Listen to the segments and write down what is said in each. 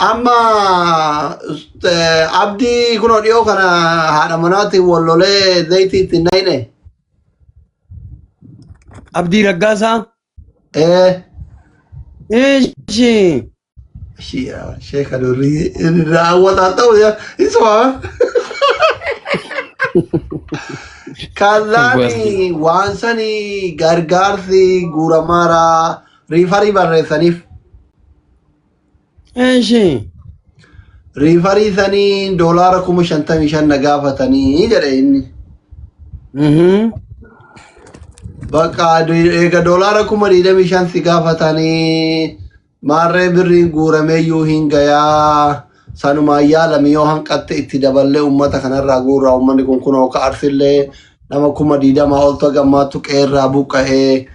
Amma abdii kunoo dhiyoo kana haadha manaatiin wal lolee zayitii itti hin naqne. Abdii Raggaasaa. Eh, Eeshi. Sheeka durii raawwataa ta'u isuma. Kallaani waan sanii gargaarsi guuramaara riifarii barreessaniif. Eeshi. Riifarii sanii $55,000 na gaafatanii jedhe inni. Bakka eega $25,000 si gaafatanii maarree birriin guurameeyyuu hin gayaa sanumaan yaalami yoo hanqatte itti daballee uummata kanarraa guurraa uummanni kun kunoo ka arsillee nama 20,000 oltu gammaattu qeerraa buqqa'ee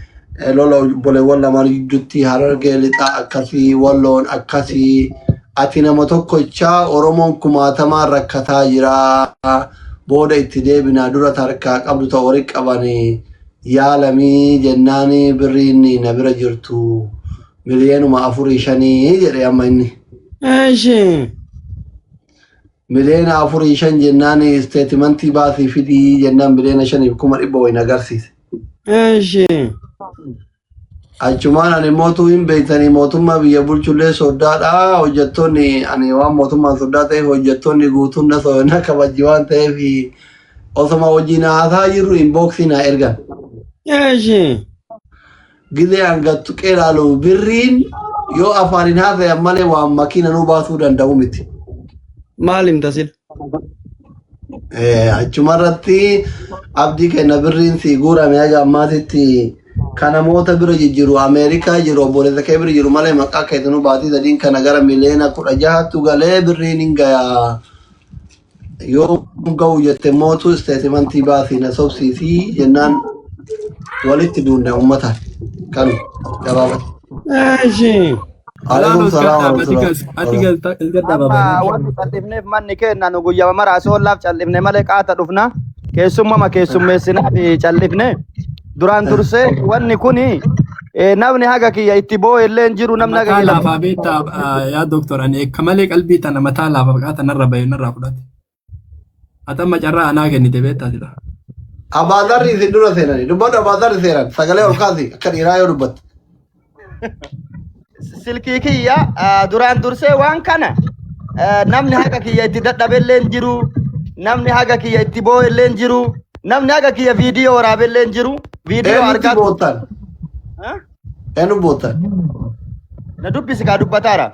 lola obboleewwan lamaan gidduutti harargee lixaa akkasii walloon akkasii ati nama tokkochaa Oromoon kumaatamaan rakkataa jira booda itti deebinaa dura tarkaa qabdu ta'u horii qabanii yaalamii jennaan birriin na bira jirtu miliyoonuma afurii shanii jedhe amma inni. Eeshi. Miliyoona 4 5 jennaan isteetimantii baasii fidii jennaan 5,500,000 wayin agarsiise. Eeshi. Achumaan ani mootuu hin beektanii mootummaa biyya bulchullee soddaadha. Hojjettoonni ani waan mootummaan soddaa ta'eef hojjettoonni guutuun na na kabajji waan ta'eef osoma hojii na haasaa jirru inboksii na ergan. Eeshi. Gizee an gattuqee ilaalu birriin yoo afaan hin haasayan malee waan makiina nu baasuu danda'u miti. Maal himta sila? Achuma irratti abdii kenna birriin si guurame haga ammaatitti kan namoota bira jijjiru Ameerikaa jiru obboleessa kee bira jiru malee maqaa keetinuu baatii sadiin kana gara miliyoona 16ttu galee birriin hin gayaa. Yoo ga'u jette mootu isteetimantii baasii na sobsiisii jennaan walitti duunne uummataan kan gabaabatti. Eeshi. Alaikum salaam wa Ati rahmatullah. Amma wanti cal'ifneef manni keenna nu guyyama mara soollaaf cal'ifne malee qaata dhufna. Keessummama keessummeessinaa fi cal'ifne. Duraan dursee wanni kuni namni haga kiyya itti boo'e illee hin jiru namni haga Mataa kiyya laafaa beektaa yaa doktor ani akka malee qalbii tana mataa laafaa qaata narra bahe narraa fudhate. Ati amma carraa anaa kennite beektaa sila. Abaadarri isin dura seenani. Dubbadhu abaadarri seenan. Sagalee ol kaasi akka dhiiraa yoo dubbatte. Silkii kiyya duraan dursee waan kana namni haga kiyya itti dadhabe illee hin jiru. Namni haga kiyya itti boo'e illee hin jiru. Namni haga kiyya viidiyoo waraabe illee hin jiru. Viidiyoo Eenyutti argaa. boottan? Eenyu boottan? Na dubbisi kaa dubbataara.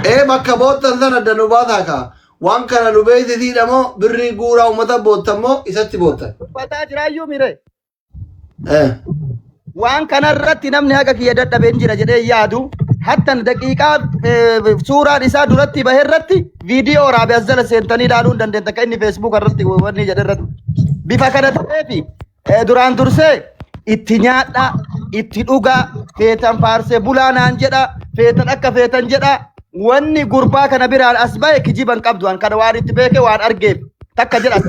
Ee bakka boottan sana adda nu baasaa kaa. Waan kana nu beeksisiidha moo birrii guuraa uummata boottan moo isatti boottan? Dubbataa jiraayyuu mire. Eh. Waan kanarratti namni haga kiyya dadhabeen jira jedhee yaadu hattan daqiiqaa suuraan isaa duratti bahe irratti viidiyoo waraabe as jala seentanii ilaaluu hin dandeenya akka inni feesbuuk irratti wanni jedhe irratti. Bifa kana ta'eefi duraan dursee itti nyaadha itti dhugaa feetan faarsee bulaa naan jedha feetan akka feetan jedha wanni gurbaa kana biraan as bahe kijiban qabdu an kana waan itti beeke waan argeef takka jedha.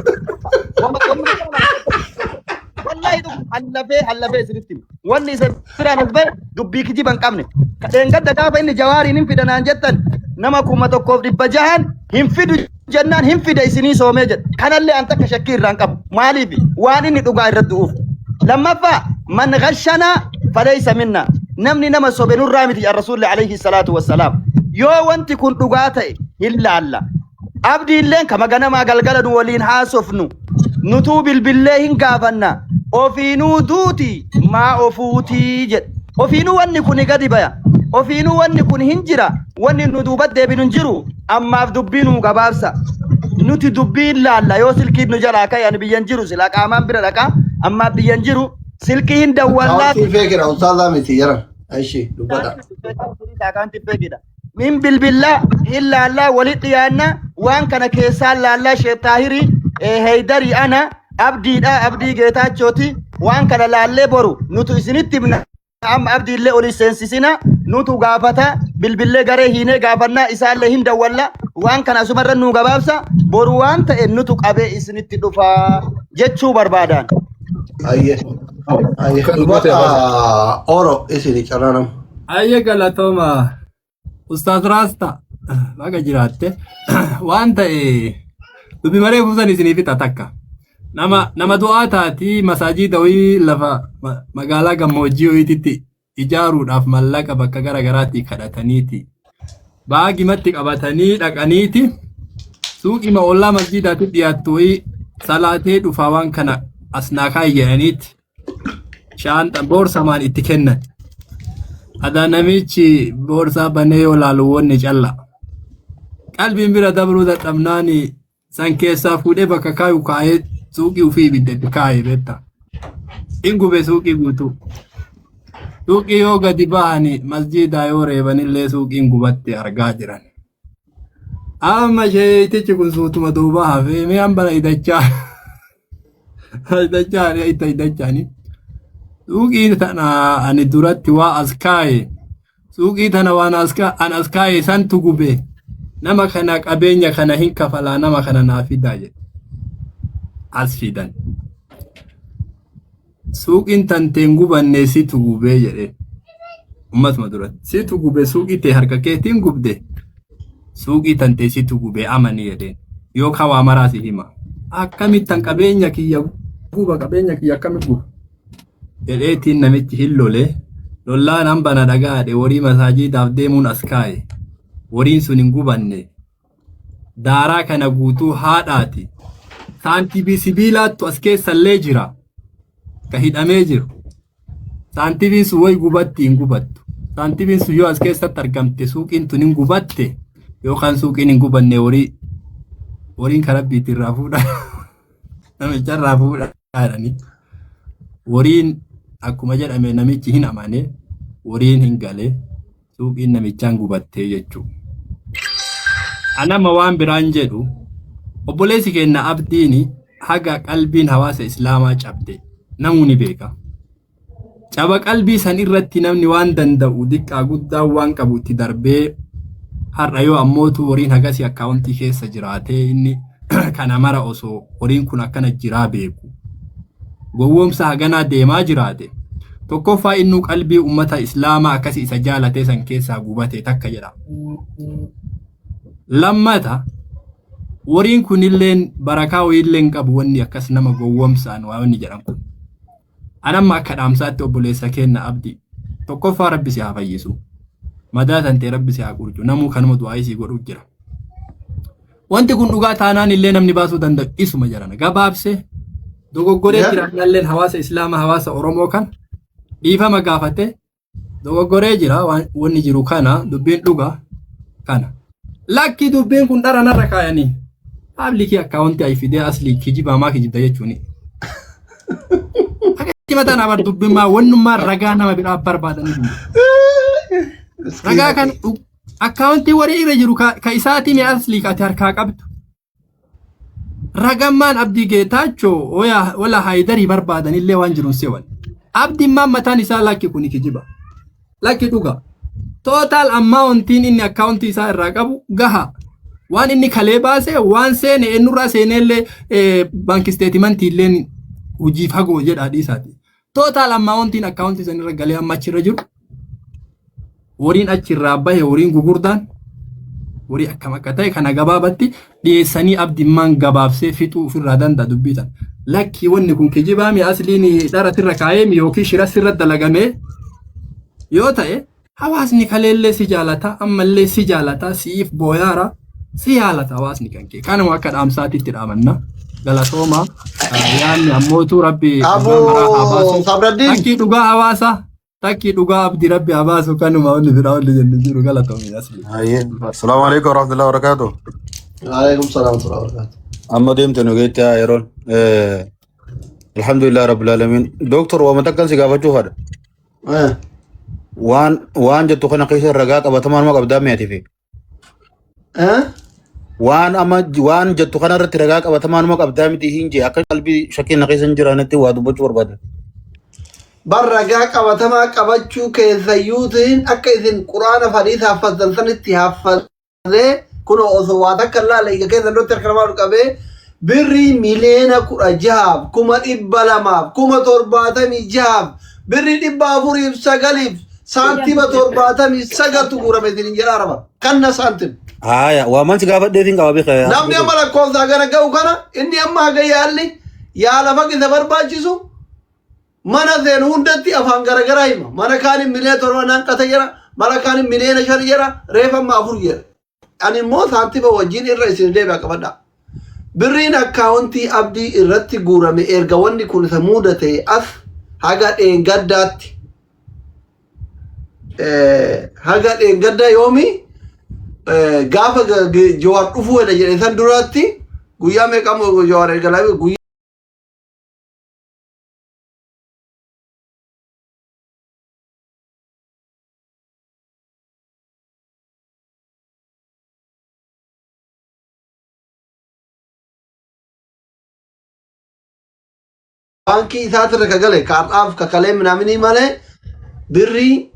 Wallahi dhugu hallafee hallafee isinitti hima. Wanni isa biraan as bahe dubbii kijiba hin qabne. Dheengadda gaafa inni jawaariin hin fida naan jettan nama 1600n hin fidu jennaan hin fida isinii soomee jedha. Kanallee an takka shakkii irraa hin qabu. Maaliif waan inni dhugaa irratti du'uuf. Lammaffaa man ghashanaa faleysa minna. Namni nama sobe nurraa miti jedha Rasuulli alayhi salaatu wassalaam. Yoo wanti kun dhugaa ta'e hin laalla. Abdiilleen kama ganamaa galgala nu waliin haasofnu. Nutuu bilbillee hin gaafanna. Ofiinuu duuti maa ofuutii jedhe. Ofiinuu wanni kun gadi baya. Ofiinuu wanni kun hin jira. Wanni nu duuba deebinu hin jiru. Ammaaf dubbii nuu gabaabsa. Nuti dubbii hin laalla yoo silkiin nu jalaa ka'e ani biyyan jiru silaa qaamaan bira dhaqa. Ammaaf biyyan jiru silkii hin dawwallaa. Akkaawuntii feekidha ustaazaa miti jiran. Ishi dubbadha. Akkaawuntii feekidha. Min bilbillaa hin laallaa walitti dhiyaanna waan kana keessaa laallaa Sheekh Taahirii Heeydarii ana abdiidha abdii Geetaachooti waan kana laallee boru nutu isinitti himna amma abdiillee olii seensisina nutu gaafata bilbillee garee hiinee gaafannaa isaallee hin dawwalla waan kana asumarra nu gabaabsa boru waan ta'e nutu qabee isinitti dhufa jechuu barbaadaan. Ayyee. Ayyee. Dubbadha oro isini carraa nama. Ayyee galatooma. Ustaaz Raasta. Baga jiraatte. Waan ta'e dubbi maree buusan isinii fixa takka. Nama nama du'aa taati masaajida wayii lafa magaalaa gammoojjii wayiititti ijaaruudhaaf mallaqa bakka gara garaatti kadhataniiti. Baagimatti qabatanii dhaqaniiti suuqima ollaa masjiidaatti dhiyaattu wayii salaatee dhufaa waan kana as naa kaa'i jedhaniiti shaanxa boorsamaan itti kennan. Adaa namichi boorsaa banee yoo laalu wanni calla. Qalbiin bira dabruu dadhabnaani san keessaa fuudhee bakka kaayu kaayee suuqii ofii ibidda itti kaayee beekta. In gube suuqii guutuu. Suuqii yoo gadi bahani masjiidaa yoo reebanillee suuqiin gubatte argaa jiran. Amma sheeyitichi kun suutuma duuba hafee mee hambana hidachaa hidachaa itti hidachaani. Suuqii tana ani duratti waa as kaaye. Suuqii tana waan as an as kaaye santu gube. Nama kana qabeenya kana hin kafalaa nama kana naa fidaa jedhe. As fidan. Suuqiin tantee hin gubanne situ gubee jedhee. Ummatuma duratti. Situ gube suuqii tee harka keetiin gubde. Suuqii tantee situ gube amani jedheen. Yookaan waa maraa si hima. Akkamittan qabeenya kiyya guba qabeenya kiyya akkamitti guba? Jedheetiin namichi hin lole. Lollaan hambana dhagaadhe horii masaajiidaaf deemuun as kaa'e. Horiin sun hin gubanne. Daaraa kana guutuu haadhaati. Saantibii sibiilaattu as keessallee jira. Ka hidhamee jiru. Saantibiin sun wayi gubatti hin gubattu. Saantibiin sun yoo as keessatti argamte suuqiin tun hin gubatte yookaan suuqiin hin gubanne horii horiin karaa rabbiitti irraa fuudha. Namicha irraa fuudha jedhanii. Horiin akkuma jedhame namichi hin amane horiin hin gale suuqiin namichaan gubattee jechuudha. Anama waan biraan jedhu obboleessi keenya Abdiin haga qalbiin hawaasa Islaamaa cabde namuu ni beeka. Caba qalbii san irratti namni waan danda'u diqqaa guddaa waan qabu itti darbee har'a yoo ammootu horiin hagasii akkaawuntii keessa jiraatee inni kana mara osoo horiin kun akkana jiraa beeku. Gowwoomsa haganaa deemaa jiraate. Tokkoffaa innuu qalbii ummata Islaamaa akkasi isa jaalatee san keessaa gubate takka jedha. Lammata horiin kunilleen barakaa wayiillee hin qabu wanni akkas nama gowwoomsaan waa wanni jedhan kun. Anamma akka dhaamsaatti obboleessa keenna Abdii. Tokkoffaa rabbi si haa fayyisu. Madaa tantee rabbi si haa qurcu. Namuu kanuma du'aa isii godhuu jira. Wanti kun dhugaa taanaan illee namni baasuu danda'u isuma jedhama. Gabaabsee dogoggoree jira ammalleen hawaasa Islaamaa hawaasa Oromoo kan dhiifama gaafate dogoggoree jira wanni jiru kana dubbiin dhugaa kana. Lakki dubbiin kun dhara narra kaayanii paablikii akkaawuntii ayi fidee aslii kijibaa maa kijibda jechuuni. Akka mataan abar dubbimmaa wannummaa ragaa nama biraa barbaadanii. Ragaa kan Akkaawuntii warii irra jiru ka isaatii mee aslii ka ati harkaa qabdu. Ragammaan Abdii Geetaachoo wala Haayidarii barbaadanillee waan jiruun sewan. Abdiin mataan isaa lakki kuni kijiba. Lakki dhuga. Tootaal ammaawuntiin inni akkaawuntii isaa irraa qabu gaha. Waan inni kalee baase waan seene eenyurraa seeneellee baanki isteetimantii illee hojii fagoo jedha dhiisaati. Tootaal ammaawuntiin akkaawuntii sanirra galee amma achirra jiru horiin achirraa bahe horiin gugurdaan horii akkam akka ta'e kana gabaabatti dhiyeessanii abdimmaan gabaabsee fixuu ofirraa danda'a dubbii tana. Lakkii wanni kun kijibaa mi asliin dhara sirra kaa'ee mi yookiin shira sirra dalagamee yoo ta'e hawaasni kaleellee si jaalata ammallee si jaalata siif booyaara si yaalata hawaasni kan kee kanuma akka dhaamsaatitti dhaamanna galatooma yaanni ammootu rabbi dhugaa maraa haa baasu Sabraddiin. Takkii dhugaa hawaasa takkii dhugaa abdi rabbi haa baasu kanuma wanni biraa wanni jennu jiru galatoomi asli. Assalamu alaikum warahmatullahi wabarakatuh. Alaikum salaam wa rahmatullahi wa barakatuh. Amma deemte nu geetti haa yeroon. Alhamdulillah rabbil alamin. Doktor waama takkan si gaafachuu fadha. Waan jettu kana keessa ragaa qabatamaa nama qabdaa mi'aati fi. Waan amma waan jettu kana irratti ragaa qabatamaa nama qabdaa miti hin jee akka qalbii shakkii na keessa hin jiraannetti waa dubbachuu barbaada. Bar ragaa qabatamaa qabachuu keessayyuutiin akka isin quraana fadhiisa haffazan sanitti haffazee kunoo osoo waa takka hin laalle ija keessa duratti harka namaa ol qabee birrii 16,276,076 birrii 409 Saantima 79tu guurame isinin jedhaa raba. Kanna saantim. Haaya waaman si gaafadheetiin qaba beeka. Namni amma lakkoofsaa gara ga'u kana inni amma haga yaalli yaala faqisa barbaachisu mana seenu hundatti afaan garagaraa hima. Mana kaaniin miliyoona 7 naan qata jedha. Mana kaaniin miliyoona 5 jedha. Reefa amma 4 jedha. Ani immoo saantima wajjin irra isin deebi'a qabadha. Birriin akkaawuntii Abdii irratti guurame erga wanni kun isa muudate as haga dheengaddaatti haga dheengaddaa yoomi gaafa Jawaar dhufuu hedha jedhe san duraatti guyyaa meeqa Jawaar erga laafee guyyaa baankii isaatirra ka gale ka har'aaf ka kalee minaaminii malee birrii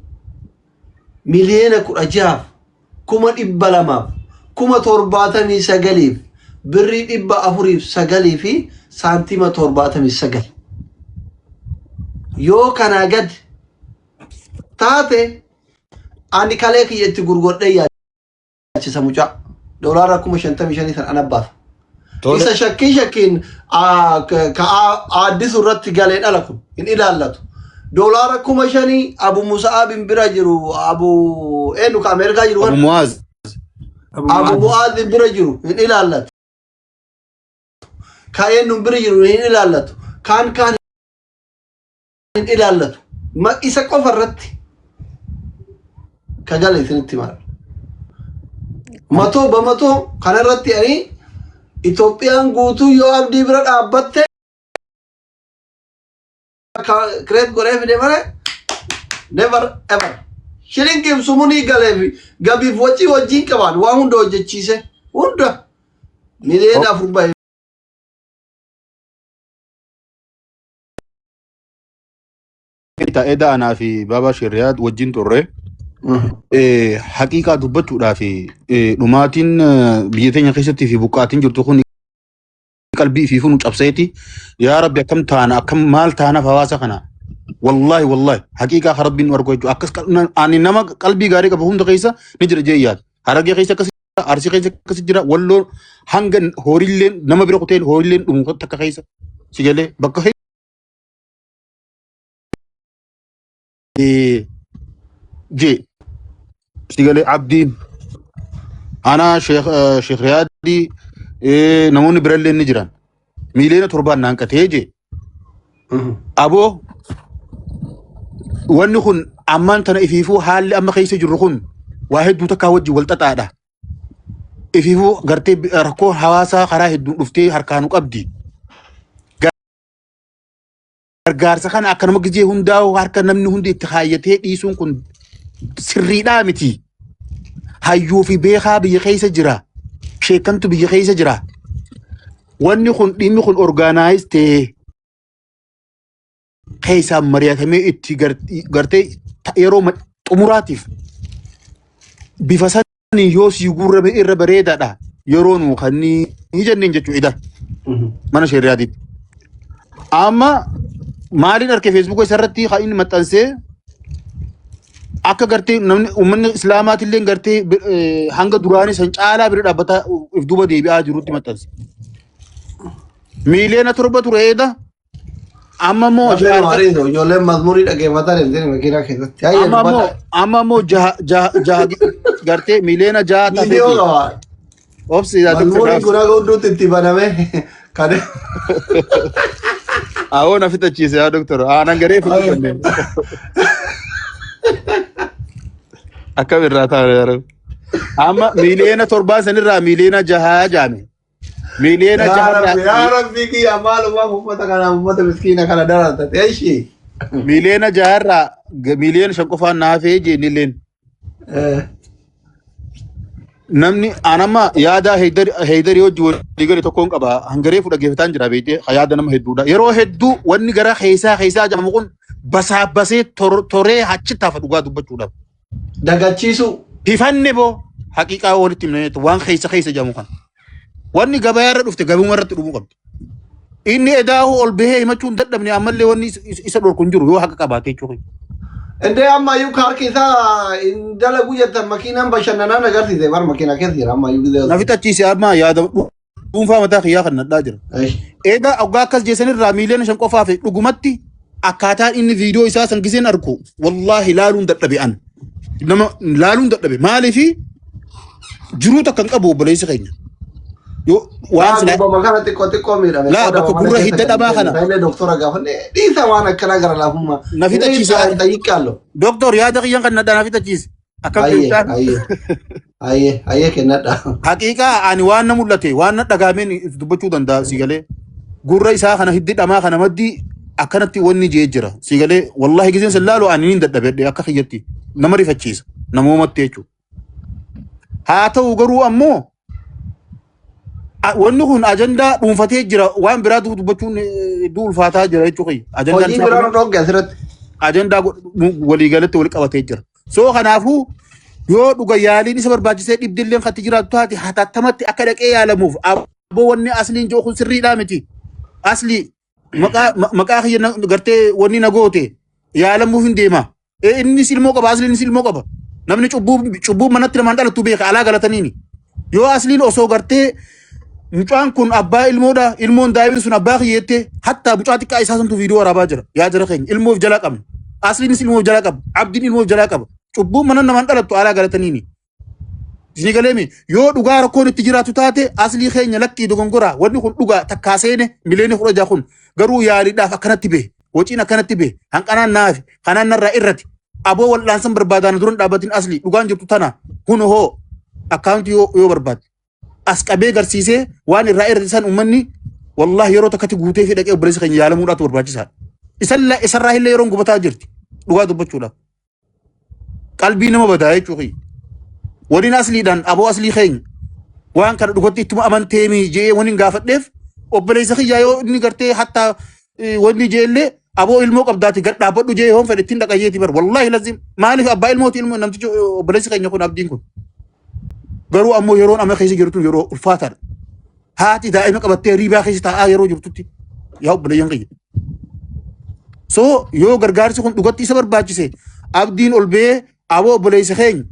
16,279,409 birrii 409 fi saantima 79 yoo kanaa gad taate ani kalee kiyya itti gurguradhee yaachisa mucaa. Doolaara 55,000 san ana baasa. Tole. Isa shakkii shakkiin ka aaddisu irratti galee dhala kun hin ilaallatu. Doolaara 5,000 Abu Musa'aabin bira jiru Abu eenyu ka Ameerikaa jiru Abu kan Muaz. Abu Mu'aazin bira jiru hin ilaallatu. Ka eenyuun bira jiru hin ilaallatu. Kaan kaan hin ilaallatu. Isa qofa irratti ka gale isinitti himaa. Matoo bamatoo kanarratti ani Itoophiyaan guutuu yoo abdii bira dhaabbatte kireet godhee fide malee never ever. Shilingiif sumunii galeef gabiif wacii wajjin qabaan waa hunda hojjechiise hunda 4 million bahe. Eda anaa fi Baabaa Shirriyaad wajjin turre. Haqiiqaa dubbachuudhaa fi dhumaatiin biyya teenya keessatti fi buqqaatiin jirtu kun qalbii fi funu cabseeti. Yaa Rabbi akkam taana akkam maal taanaaf hawaasa kana. Wallaahi wallaahi haqiiqaa kan Rabbiin nu argu jechuudha. Akkas ani nama qalbii gaarii qabu hunda keessa ni jira jee yaada. Harargee keessa akkas jira, Arsii keessa akkas jira, Walloo hanga horiilleen nama bira kuteen horiilleen dhumu takka keessa si galee bakka jee si galee abdiin anaa sheekh sheekh Riyaadii namoonni birallee ni jiran 7 million naan qatee jee aboo wanni kun ammaan tana ifiifuu haalli amma keessa jirru kun waa hedduu takkaa wajjin wal xaxaadha. Ifiifuu gartee rakkoo hawaasaa karaa hedduun dhuftee harkaanu qabdi. Gargaarsa kana akka nama gizee hundaa'u harka namni hundi itti kaayyatee dhiisuun kun sirriidhaa miti. Hayyuu fi beekaa biyya keessa jira. Sheekantu biyya keessa jira. Wanni kun dhimmi kun orgaanaayis ta'ee keessaan mari'atamee itti gartee yeroo xumuraatiif bifa sanii yoo sii guurrame irra bareedaadha. Yeroo nuu kan ni jenneen jechuudha. Mana sheeriyaatiitti. Amma maaliin arke feesbuuka isarratti kan inni maxxansee akka gartee namni uummanni islaamaatillee gartee hanga duraanii san caalaa bira dhaabbataa if duuba deebi'aa jirutti maxxanse. 7 million ture eeda amma immoo Lafee maariin ijoolleen mazmurii dhaggeeffataa deemtee makiinaa keessatti. Hayyee amma immoo dubbadha. amma immoo jaha jaha jaha gartee 6 million Viidiyoo tafeeti. qaba. Obsi yaa doktor Mazmuriin Raabsi. kun haga hunduutti itti baname. Kan Awoo na fixachiise yaa doktor. Aanan garee fixachiise. Akkam irraa taa'e yaa rabbi. Amma 7 million sanirraa 6 million jaame. Miiliyoona Yaa jaharraa Rabbi, yaa Rabbi kiyya maalumaaf uummata kana uummata miskiina kana dararta. Eeshi. 6 million 5 million qofaan na hafee jeenilleen. Namni anamma yaada heeydari hojii walii gale tokkoon qaba. Hangaree fudhageeffataan jira beektee yaada nama hedduudha. Yeroo hedduu wanni gara keessaa keessaa jedhamu kun basaa basee toree achitti hafa dhugaa dubbachuudhaaf. Dagachiisuu. Hifanne boo haqiiqaa walitti himne waan keessa keessa jedhamu kana. Wanni gabayaa irra dhufte gabuma irratti dhumuu qabdi. Inni edaahu ol bahee himachuu hin dadhabne ammallee wanni isa dhorku hin jiru yoo haqa qabaate jechuudha. Indee ammayyuu kaarki isaa hin dalagu jettan makiinaan bashannanaan agarsiise bar makiinaa keessa jira ammayyuu gizee. Na fixachiise amma yaada dhuunfaa mataa kiyyaa kan nadhaa jira. Eish. Egaa oggaa akkas jeessanirraa miiliyoona 5 qofaaf dhugumatti akkaataan inni viidiyoo isaa san giseen arku wallaahi laaluun dadhabe an. Nama laaluun dadhabe maaliifi jiruu takka hin qabu obboleessi keenya. Yoo waan Laa silaa gubbama kana xiqqoo xiqqoo miidhame. Laa, Qooda bakka mana gurra keessa hidda gadi dhabaa seenu. kana. Taayilee doktora gaafanne dhiisa waan akkanaa gara laafummaa. Na fixachiise. Xayyiqqaallo. Doktor yaada kiyyan kan nadhaa na fixachiise. Akkam Ayyee keessaan ayyee ayyee ayyee kennadha. haqiiqaa ani waan na mul'ate waan na dhagaameen dubbachuu danda'a si galee gurra isaa kana hiddi dhamaa kana maddii akkanatti wanni jee jira si galee wallahi giseen san laalu ani niin dadhabedhe akka kiyyatti nama rifachiisa namoomatti jechuudha. Haa ta'u garuu ammoo wanni kun ajandaa dhuunfatee jira waan biraa dubbachuun hedduu ulfaataa jira jechuu kiyya. Ajandaan Hojii isaa biraa kun nu dhoogge asirratti. ajandaa waliigalatti wal qabatee jira. So kanaafuu yoo dhuga yaaliin isa barbaachisee dhibdilleen katti jiraatu taate hatattamatti akka dhaqee yaalamuuf aboo wanni asliin jiru kun sirriidhaa miti. Aslii maqaa maqaa kiyya gartee wanni na goote yaalamuuf hin deema. Innis ilmoo qaba asliinis ilmoo qaba. Namni cubbuu cubbuu manatti namaan dhalattu beeka alaa galataniini. Yoo asliin osoo gartee mucaan kun abbaa ilmoodha ilmoon daa'imni sun abbaa kiyyeette hattaa mucaa xiqqaa isaa santu viidiyoo waraabaa jira yaa jara keenya ilmoof jalaa qabna asliinis ilmoof jalaa qaba abdiin ilmoof jalaa qaba cubbuun mana namaan dhalattu alaa galataniini. Isin galeemi yoo dhugaa rakkoon itti jiraatu taate aslii keenya lakkii dogongoraa wanni kun dhugaa takkaa seene miliyoona 16 kun garuu yaaliidhaaf akkanatti bahe waciin akkanatti bahe hanqanaan naafi kanaan narraa irrati aboo wal'aansan barbaadaan duran dhaabbatin aslii dhugaan jirtu tana kun hoo akkaawuntii yoo barbaadde as qabee garsiisee waan irraa irrati san uummanni wallahi yeroo takkatti guutee fi dhaqee obboleessa keenya yaalamuudhaatu barbaachisaadha. Isarraa illee yeroon gubataa jirti dhugaa dubbachuudhaaf. Qalbii nama badaa jechuu kiyya. Waliin asliidhaan aboo aslii keenya waan kana dhugatti ittuma amanteemi je'ee waniin gaafadheef obboleessa kiyyaa yoo inni gartee hattaa wanni je'ellee aboo ilmoo qabdaati gad dhaabbadhu je'ee yoon fedhe ittiin dhaqayyeeti bar wallaahi lazim maaliif abbaa ilmooti ilmoo namtichi obboleessi keenya kun abdiin kun garuu ammoo yeroon amma keessa jirtu yeroo ulfaataadha. Haati daa'ima qabattee riibaa keessa taa'aa yeroo jirtutti yaa obboleeyyan kiyya. So yoo gargaarsi kun dhugatti isa barbaachise abdiin ol ba'ee aboo obboleessa keenya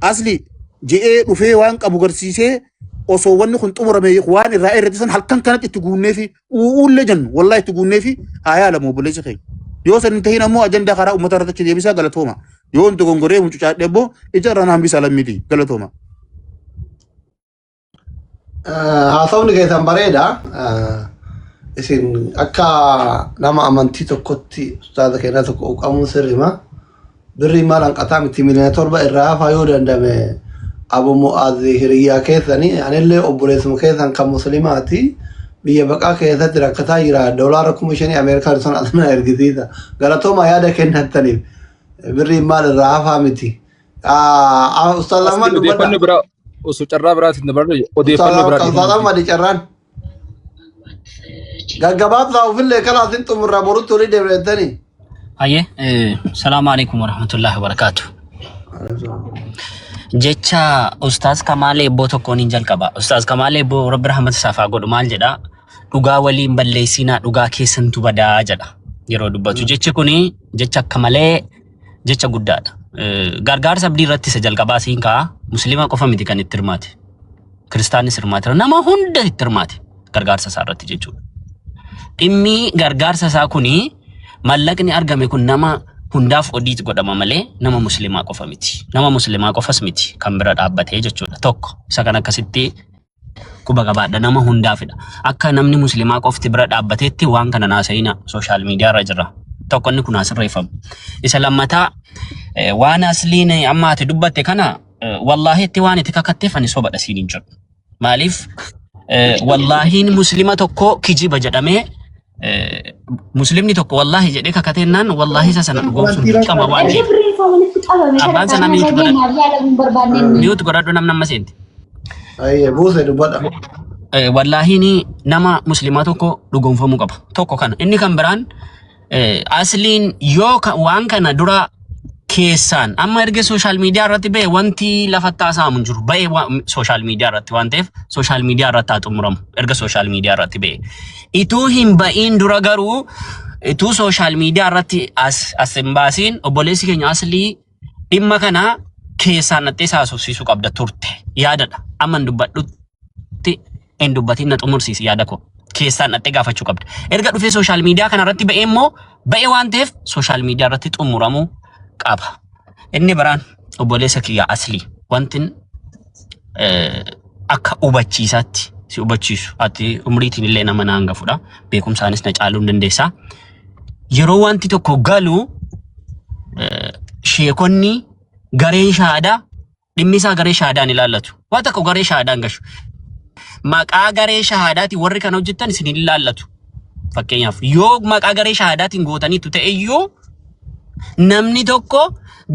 asli je'ee dhufee waan qabu garsiisee osoo wanni kun xumurame waan irraa irratti san halkan kanatti itti guunnee fi uullee jennu wallahi itti guunnee fi haa yaalamu obboleessi keenya. Yoo san hin tahin ammoo ajandaa karaa uummata irratti achi deebisaa galatooma. Yoo hin dogongoree mucucaadhe immoo ija irraan hambisaa lammiiti galatooma. Haasawni keessan bareeda. Isin akka nama amantii tokkotti ustaaza keenyaa tokko uqamuun sirrima. Birrii maal hanqataa miti miliyoona 7 irraa hafaa yoo dandame Abu Mu'aaz hiriyyaa keessanii anillee obboleessuma keessan kan musliimaati. Biyya baqaa keessatti rakkataa jira. Doolaara 5,000 Ameerikaan sun asna ergisiisa. Galatooma yaada kennattaniif. Birriin maal irraa hafaa miti. Ustaaz Asli Ahmad dubbadha. odeeffannoo biraa osoo carraa biraatiin dabarre odeeffannoo biraa Ustaaz dhiifama. Ahmad carraan. Gaggabaabsaa ofillee kalaas hin xumurraa borutti olii deemtanii. Hayyee, salaamu alaikum warahmatullahi wabarakaatu. Jecha Ustaaz Kamaal Eebboo tokkoon hin jalqaba. Ustaaz Kamaal Eebboo Rabbi rahmata isaaf haa godhu maal jedha? Dhugaa waliin balleessinaa dhugaa keessantu badaa jedha yeroo dubbatu. Jechi kuni jecha akka malee jecha guddaadha. Gargaarsa abdii irratti isa jalqabaa siin ka'a. Musliima qofa miti kan itti hirmaate. Kiristaanis hirmaateera. Nama hunda itti hirmaate gargaarsa isaa irratti jechuudha. Dhimmi gargaarsa isaa kuni mallaqni argame kun nama hundaaf odiit godhama malee nama musliimaa qofa miti. Nama musliimaa qofas miti kan bira dhaabbatee jechuudha. Tokko isa kan akkasitti quba qabaadha nama hundaafidha. Akka namni musliimaa qofti bira dhaabbateetti waan kana naasa'ina sooshaal miidiyaa irra jira. Tokko inni kun asirreeffamu. Isa lammataa waan asliin amma ati dubbatte kana wallaahi itti waan itti kakatteef ani sobadha siin hin jedhu. Maaliif wallaahiin muslima tokko kijiba jedhamee muslimni tokko wallaahi jedhee kakateennaan wallaahi isa sana dhugoomsuun dirqama waan ta'eef. Abbaan sana mute godhadhu. Mute godhadhu namni amma seente. Ayyee buuse dubbadha. Wallaahiin nama muslimaa tokko dhugoomfamuu qaba. Tokko kana. Inni kan biraan asliin yoo waan kana dura keessaan amma erga sooshaal miidiyaa irratti ba'e wanti lafatti haasa'amu hin jiru. Ba'e sooshaal miidiyaa irratti waan ta'eef sooshaal miidiyaa irratti haa xumuramu erga sooshaal miidiyaa irratti ba'e. Ituu hin ba'iin dura garuu Ituu social media irratti as as hin baasiin obboleessi keenya aslii dhimma kana keessaan dhattee isa haasofsiisuu qabda turte. Yaadadha. Amma hin dubbadhutti hin dubbatin na xumursiisi yaada koo. Keessaan dhattee gaafachuu qabda. Erga dhufee social media kana irratti ba'ee immoo ba'ee waan ta'eef social media irratti xumuramuu qaba. Inni biraan obboleessa kiyya aslii wantin akka hubachiisaatti si hubachiisu ati umriitiin illee nama na hangafudha beekumsaanis na caaluu hin dandeessa. Yeroo wanti tokko galu sheekonni gareen shahaadaa dhimmi isaa garee shahaadaan ilaallatu. Waan tokko garee shahaadaan gashu. Maqaa garee shahaadaatiin warri kana hojjettan isin hin ilaallatu. Fakkeenyaaf yoo maqaa garee shahaadaatiin gootaniitu ta'e iyyuu namni tokko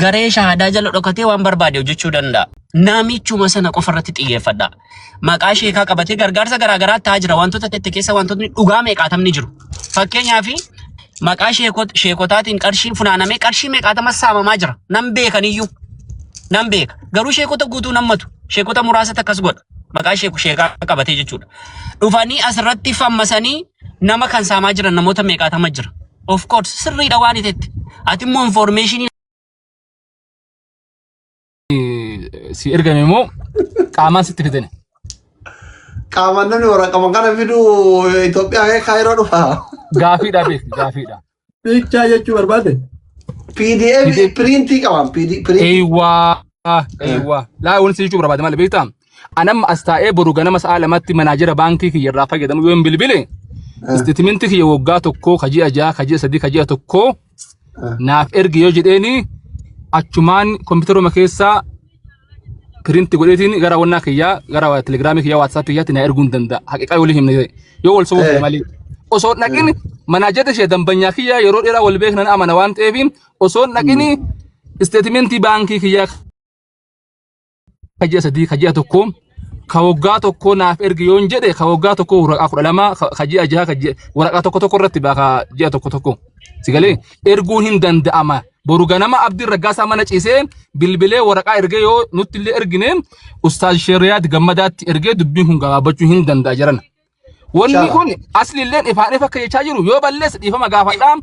garee shahaadaa jala dhokatee waan barbaade hojjechuu danda'a. Namichuma sana qofa irratti xiyyeeffadha. Maqaa sheekaa qabatee gargaarsa garaa garaa ta'aa jira. Wantoota tette keessa wantootni dhugaa meeqaatamni jiru. Fakkeenyaaf maqaa sheekotaatiin qarshiin funaanamee qarshii meeqaatama saamamaa jira. Nan beekaniyyuu. Nan beeka. Garuu sheekota guutuu nammatu. Sheekota muraasatu akkas godha. Maqaa sheekaa qabatee jechuudha. Dhufanii asirratti fammasanii nama kan saamaa jiran namoota meeqaatama jira. Of course sirriidha waan itetti. Ati immoo information si ergame immoo qaamaan sitti fidani. Qaamaan namni waraqama kana fidu Itoophiyaa kee Kaayiroo dhufa. Gaafiidha beekti gaafiidha. Picture jechuu barbaade. PDF PDF piriintii qaban piriintii. Eewwaa eewwaa laa wanti si jechuu barbaade maali beektaa? Anamma as taa'ee boru ganama sa'a lamatti manaajera baankii kiyya irraa fayyadamu yoo hin bilbile isteetimentii kiyya waggaa tokkoo ka ji'a ja'a ka ji'a sadii ka ji'a tokkoo naaf ergi yoo jedheeni achumaan kompiitaruma keessaa piriinti godheetiin gara wannaa kiyyaa gara telegiraamii kiyyaa waatsaappii kiyyaatti na erguu hin danda'a. Haqiqaa walii himne yoo wal sobuu ta'e malee. Osoo hin dhaqin manaajarri ishee dambanyaa kiyyaa yeroo dheeraa wal beeknan amana waan ta'eef osoo hin dhaqin isteetimentii baankii kiyyaa ka ji'a sadii ka ji'a tokkoo ka waggaa tokkoo naaf ergi yoon jedhe ka waggaa tokkoo waraqaa 12 ka ji'a jaha ka ji'a waraqaa tokko tokko irratti ba'a ka ji'a tokko tokko si galee erguun hin danda'ama boru ganama Abdiin Raggaasaa mana ciisee bilbilee waraqaa ergee yoo nutti illee ergine Ustaaz Sheeriyaad Gammadaatti ergee dubbiin kun gabaabachuu hin danda'a jedhan. Wanni Inshallah. kun asliilleen ifaan ifa akka jechaa jiru yoo balleesse dhiifama gaafadhaa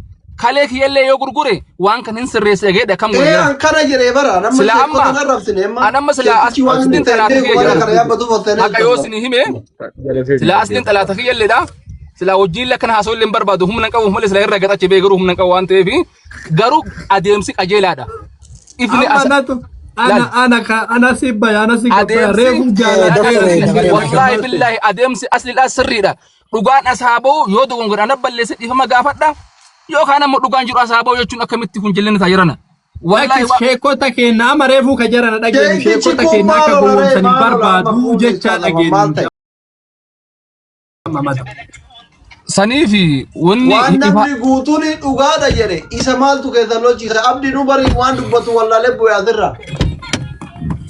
kalee kiyyallee yoo gurgure waan kan hin sirreesse egeedha akkam godhe Ee jedhan. an kana jedhee bara nama Sila sheekota amma nan rabsine amma an amma sila sheekichi waan asliin inni ta'e xalaata beeku kiyya bara jira. kana yaabbatu fottanii Haqa yoo isin hime sila asliin xalaata kiyyalleedha. Sila wajjin illee akkana haasa'uu illee hin barbaadu humna hin qabu malee sila irra gaxache bee garuu humna hin qabu waan ta'eef garuu adeemsi qajeelaadha. Ifni Amma as natu laal ana ana ka ana si baya ana si gabbaya adeemsi reefu jaaladhee Doktor si dabaree wallaahi malte. billaahi adeemsi asliidhaa sirriidha. Dhugaan as haa ba'u yoo dogongore ana balleesse dhiifama gaafadha. Yookaan ammoo dhugaan jiru as haa ba'u jechuun akkamitti kun jallinni ta'a jirana. Wallaahi Lakkis waa sheekota keenya amma reefuu ka jarana dhageenyu Sheekichi sheekota kun keenya maal akka ola ree gowwoomsan hin maal ola amma barbaadu fuulli jechaa isaa lafa maal dhageenyu ta'e. mamata. Sanii fi wanni Waan ifa namni guutuun dhugaadha jedhe isa maaltu keessa lolchiisa abdi nu bari waan dubbatu wallaalee bu'e asirra.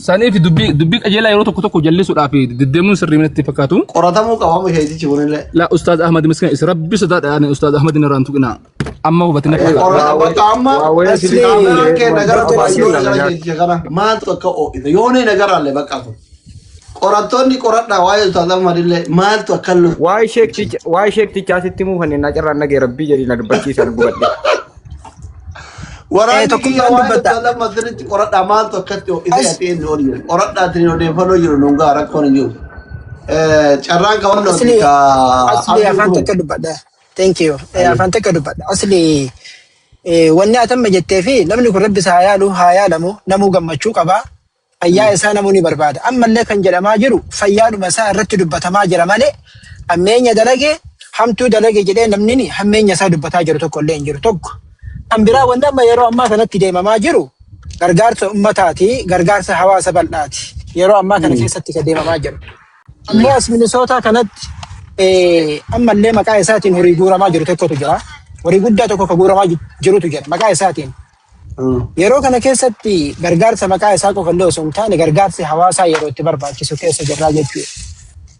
Sanii fi dubbii dubbii qajeelaa yeroo tokko tokko jallisuudhaaf deddeemuun sirrii natti fakkaatu. Qoratamuu qaba amma sheekichi kunillee. La Ustaaz Ahmad miskiina isa rabbi sodaadha ani Ustaaz Ahmad irraa hin tuqinaa. Amma hubatin Eh, fakkaata. Qorata bakka amma Asli kaameraan kee nagara Dr. tuqa Asli yoo nagara sheekicha kana maaltu akka oo'ise yoonee nagaraallee bakka kun. Qorattoonni qoradhaa waa'ee Ustaaz Ahmad illee maaltu akka Waa'ee sheekticha waa'ee sheektichaa sitti himuu kanneen na carraan nagee rabbii jedhii na dubbachiisan gubadhe. Waraanni kiyya Tokkummaan waa'ee dubbadha. Ustaaz Ahmad sirriitti qoradhaa maaltu akkatti ho'isee As ati inni oli jiru. Qoradhaa ittiin odeeffannoo jiru nuun ga'a rakkoon hin jiru. Carraan kawannooti asli ka asli abdii afaan kun. takka dubbadha. Thank you. Afaan takka dubbadha. Asli wanni atamma jettee fi namni kun rabbi isa haa yaalu haa yaalamu namuu gammachuu qaba. Fayyaa isaa namuu ni barbaada. Ammallee kan jedhamaa jiru fayyaadhuma isaa irratti dubbatamaa jira malee hammeenya dalage hamtuu dalage jedhee namni hammeenya isaa dubbataa jiru tokko illee hin jiru. Tokko. Kan biraa wanti amma yeroo ammaa kanatti deemamaa jiru gargaarsa ummataati, gargaarsa hawaasa bal'aati. Yeroo ammaa kana keessatti kan deemamaa jiru. Ammoo as Minisootaa kanatti ammallee maqaa isaatiin horii guuramaa jiru tokkotu jira. Horii guddaa tokko kan guuramaa jirutu jira maqaa isaatiin. Yeroo kana keessatti gargaarsa maqaa isaa qofa illee osoo hin taane gargaarsi hawaasaa yeroo itti barbaachisu keessa jirraa jechuudha.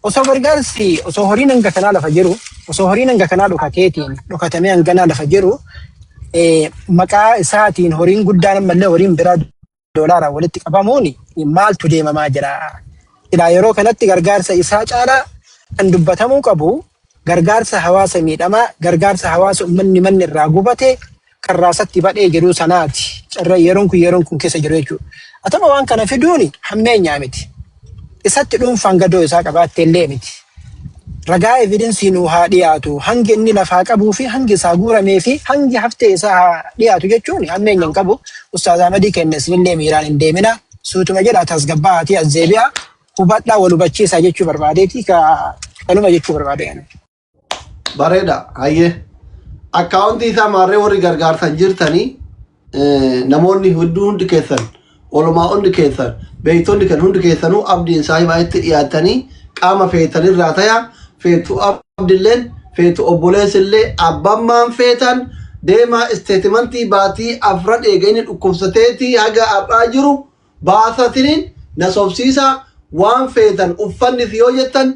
Osoo gargaarsi osoo horiin hanga kanaa lafa jiru osoo horiin hanga kanaa dhokateetiin dhokatamee hanganaa lafa jiru maqaa isaatiin horiin guddaan ammallee horiin biraa doolaaraan walitti qabamuun maaltu deemamaa jira? Silaa yeroo kanatti gargaarsa isaa caalaa kan dubbatamuu qabu Gargaarsa hawaasa miidhamaa, gargaarsa hawaasa ummanni manni irraa gubate kan raasatti badhee jiruu sanaati. Carra yeroon kun yeroon kun keessa jiru jechuudha. Atama waan kana fiduun hammeenyaa miti. Isatti dhuunfaan gadoo isaa qabaatte illee miti. Ragaa evidensii nuu haa dhiyaatu. Hangi inni lafaa qabuu fi hangi isaa guuramee fi hangi haftee isaa haa dhiyaatu jechuun hammeenya hin qabu. Ustaaz Ahmadii keenya isinillee miiraan hin deemina. Suutuma jedhaa tasgabbaa'aatii as deebi'aa. Hubadhaa wal hubachiisaa jechuu barbaadeeti ka kanuma jechuu barbaade ani. Bareeda hayyee. Akkaawuntii isaa maarree warri gargaarsan jirtanii namoonni hedduu hundi keessan olumaa hundi keessan beektonni kan hundi keessanuu abdiin saahibaa itti dhiyaatanii qaama feetanirraa taya feetu abdilleen feetu obboleessillee abbammaan feetan deemaa isteetimantii baatii afran eega inni dhukkubsateetii haga har'aa jiru baasatiniin na sobsiisaa waan feetan uffannisi yoo jettan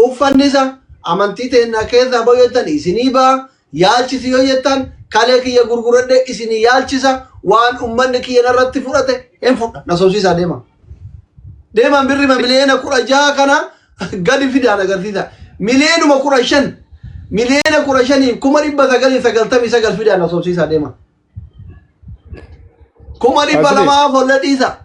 uffannisa amantii teennaa keessaa bahu jettan isinii ba'a yaalchisi yoo jettan kalee kiyya gurguradhee isinii yaalchisa waan ummanni kiyya narratti fudhate hin fudha na sobsiisaa deema. Deeman birrima miliyoona 16 kana gadi fidaan agarsiisa. Miliyoonuma 15 15,999,000 fidaan na sobsiisaa deema. Kuma dhibba Asli. lamaa afolla dhiisa.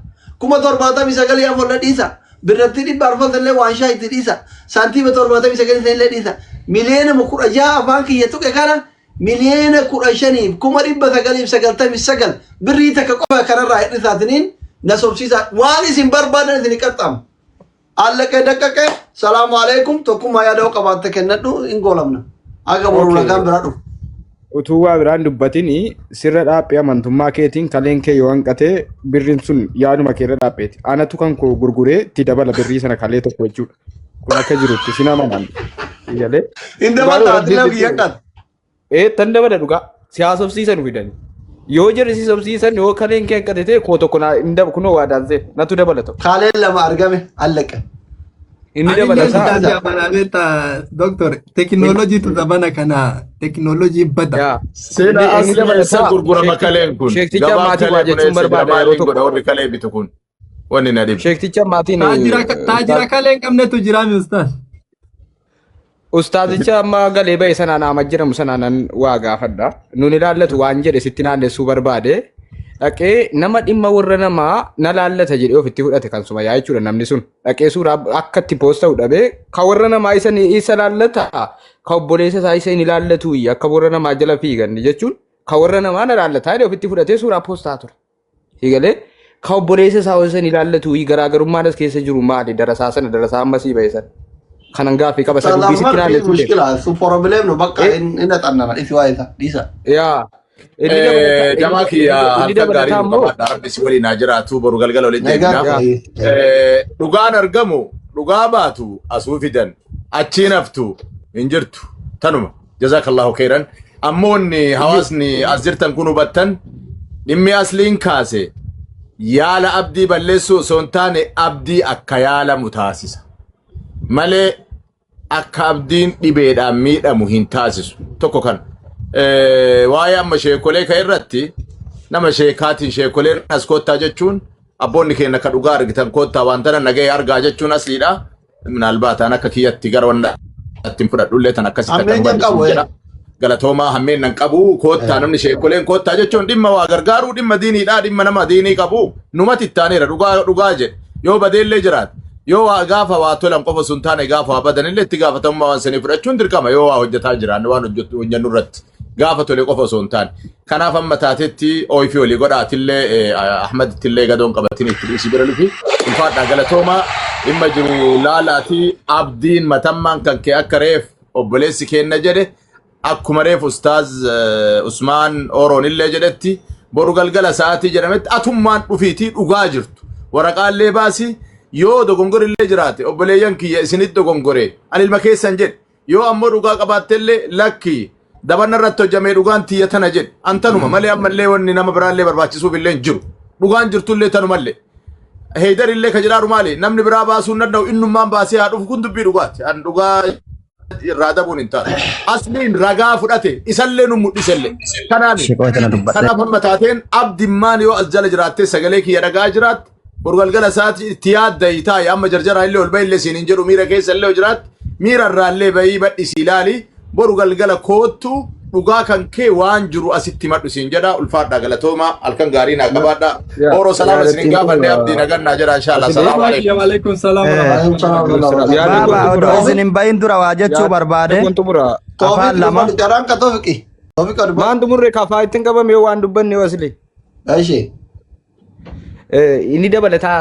79,000 afolla dhiisa. Birratti 400 illee waan shaa itti dhiisa. Saantiima 79 illee dhiisa. Miliyoona 16 afaan kiyya tuqe kana 15,999,000 birrii takka qofa kanarraa hir'isaatiniin na sobsiisa. Waan isin barbaadan isin qaxxaamu. Allaqee daqqaqee salaamu alaikum tokkummaa yaada yoo qabaatte kennadhu hin goolamna. Haga boru Okay. nagaan biraa dhufu. Utuu waa biraan dubbatini sirra dhaaphee amantummaa keetiin kaleen kee yoo hanqate birriin sun yaaduma kee irra dhaapheeti. Anatu kan koo gurguree itti dabala birrii sana kalee tokko jechuudha. Kun akka jirutti sin amanaan. Galee. Hin Dhugaa dabalta rabbii ati nama sitti kiyya hima. qatta. Ee tan dabala dhugaa. Si haasofsiisan fidani. Yoo jarri si sobsiisan yoo kaleen kee hanqate ta'e koo tokko naa hin dab kunoo waadaan seena natu dabala tokko. Kaaleen lama argame allaqe. Inni Ani dabala illee isaa. sitaati amanaa beektaa doktor tekinooloojiitu zabana kana tekinooloojii bada. Yaa. Sila Inni inni asli dabala eessa isaa gurgurama sheekticha kaleen kun? sheekticha Gabaan maatii kalee waa kun jechuun eessa jira? barbaada yeroo Maaliin tokko. godha warri kalee bitu kun? Wanni na dhibe. Sheekticha maatiin Taajira taajira kalee hin qabnetu jira mi ustaas. Ustaazicha amma galee ba'e sanaan Ahmad jedhamu sanaan nan waa gaafadha. Nun ilaallatu waan jedhe sitti naannessuu barbaade. Dhaqee nama dhimma warra namaa na laallata jedhee ofitti fudhate kan sumayyaa jechuudha namni sun. Dhaqee suuraa akka itti poost ta'u dhabee kan warra namaa isa ni isa laallata kan obboleessa isaa isa hin ilaallatu akka warra namaa jala fiigan jechuun kan warra namaa na laallata jedhee ofitti fudhatee suuraa poostaa ture. Egalee kan obboleessa isaa osoo hin ilaallatu garaagarummaan as keessa jiru maali? Darasaa sana darasaa ammasii ba'e sana. Kanan gaaffii qaba isa dubbii sitti Salaamu naannessu deema. mushkila su problem no bakka Eh, inni xannana dhisi waa isa dhiisa. yaa inni dabalataa inni Jamaa kiyya inni halkan gaarii dabalataa nu immoo qabaadha. Rabbi si waliin haa jiraatu. Boru galgala walitti Nagaa deebina. yaa ta'e. Dhugaan argamu dhugaa baatu asuu fidan achiin haftu hin jirtu. Tanuma. Jazakallahu khairan. Ammoo inni hawaasni as jirtan kun hubattan dhimmi asliin kaase yaala abdii balleessuu osoo hin taane abdii akka yaalamu taasisa. Malee akka abdiin dhibeedhaan miidhamu hin taasisu. Tokko kana. Waa'ee amma sheekolee ka'e irratti nama sheekaatiin sheekoleen as koottaa jechuun abboonni keenya akka dhugaa argitan koottaa waan tana nagahee argaa jechuun asliidha. Minaalbaat an akka kiyyatti gara wanna ittiin fudhadhullee tan akkasitti akka Hammeenya hin hubanne qabu. siin jedha. Galatoomaa hammeen nan qabu koottaa namni sheekoleen koottaa jechuun dhimma waa gargaaruu dhimma diiniidhaa dhimma nama diinii qabu numati itti aaneera dhugaa dhugaa jedhe yoo badeellee jiraate yoo waa gaafa waa tolan qofa sun taane gaafa waa badanillee itti gaafatamummaa waan sanii fudhachuun dirqama yoo waa hojjetaa jiraanne waan hojjettu hojjennu irratti gaafa tole qofa osoo hin taane. Kanaaf amma taatetti ooyifii olii godha atillee Ahmad ittillee gadoon qabatin itti dhiisi bira lufi. Ulfaadhaa galatoomaa dhimma jiru laalaati abdiin matammaan kan kee akka reef obboleessi keenna jedhe akkuma reef ustaaz Usmaan Oroon illee jedhetti boru galgala sa'aatii jedhametti atummaan dhufiitii dhugaa jirtu waraqaallee baasi yoo dogongorillee jiraate obboleeyyan kiyya isinitti dogongore ani ilma keessan jedhe Yoo ammoo dhugaa qabaattellee lakki dabanna irratti hojjamee dhugaan tiyya tana jedhi. An tanuma malee ammallee wanni nama biraallee barbaachisuuf illee hin jiru. Dhugaan jirtullee tanumallee. Heydar illee ka jedhaaru maali? Namni biraa baasuu hin danda'u innummaan baasee haa dhufu kun dubbii dhugaati. An dhugaa irraa dabuun hin taatu. Asliin ragaa fudhate isallee nu mul'isellee. Kanaaf Sheekoo tana dubbadhe. kanaaf amma taateen abdimmaan yoo as jala jiraattee sagalee kiyya dhagaa jiraatte Boru galgala isaati itti yaaddayi taa'i amma jarjaraa illee ol bahillee siin hin jedhu miira keessa illee yoo jiraatte miira irraa illee bahii badhisii ilaali Boru galgala koottu dhugaa kan kee waan jiru asitti himadhu siin jedha. Ulfaadhaa galatoomaa halkan gaarii naa qabaadhaa. Yaa Ooroo salaama isinin yaadattiin gaafadhe xumura. abdii nagannaa jedha inshallah. Asili. Salaamu alaikum. Waalaikum salaam Eh, Waalaikum salaam Waalaikum warahmatullahi salaam. Yaadni wabarakatuh. kun Baaba odoo xumura. isin hin bahin dura waa jechuu Yaadni barbaade kun xumura. afaan Toofiq lama. dubbadhu carraan ka Toofiqi. Toofiq dubbadhu. Maan xumurre kafaa ittiin qabame yoo waan dubbanne yoo asili. Eshi. Inni dabalataa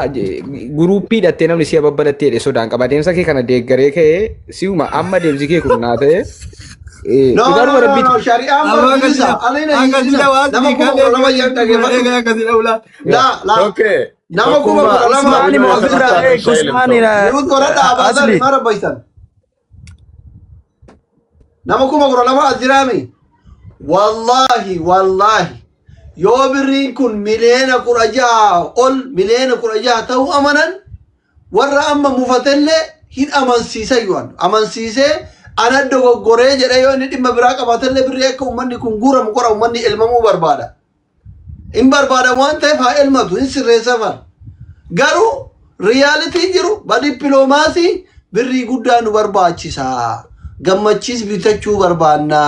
guruuppii hidhattee namni si'a babbalattee jedhe sodaan qaba. Adeemsa kee kana deeggaree ka'ee si'uma amma adeemsi kee kun naa ta'e No, no, dhugaadhuma no, rabbiiti. no, shari'aan bar bilisa. Alina hiisisa. Nama 12,000 yan dhageeffadhu. Laa, laa. Okay. Nama kuma Tokkummaa kudha lama. Usmaani moo ofirraa eeg Usmaani Niwut godhadhaa abaasan asli. maa rabbaysan. Nama 12,000 as jiraami. Wallaahi, wallaahi. Yoo birriin kun 16 miliyoona ol 16 miliyoona ta'uu amanan warra amma mufatellee hin amansiisa yu'an. Amansiisee ana dogoggoree jedhee yoo inni dhimma biraa qabaatellee birrii akka uummanni kun guuramu qora uummanni elmamuu barbaada. Hin barbaada waan ta'eef haa elmatu hin sirreessafan. Garuu riyaalitiin jiru ba dippiloomaasii birrii guddaa nu barbaachisa. Gammachiis bitachuu barbaanna.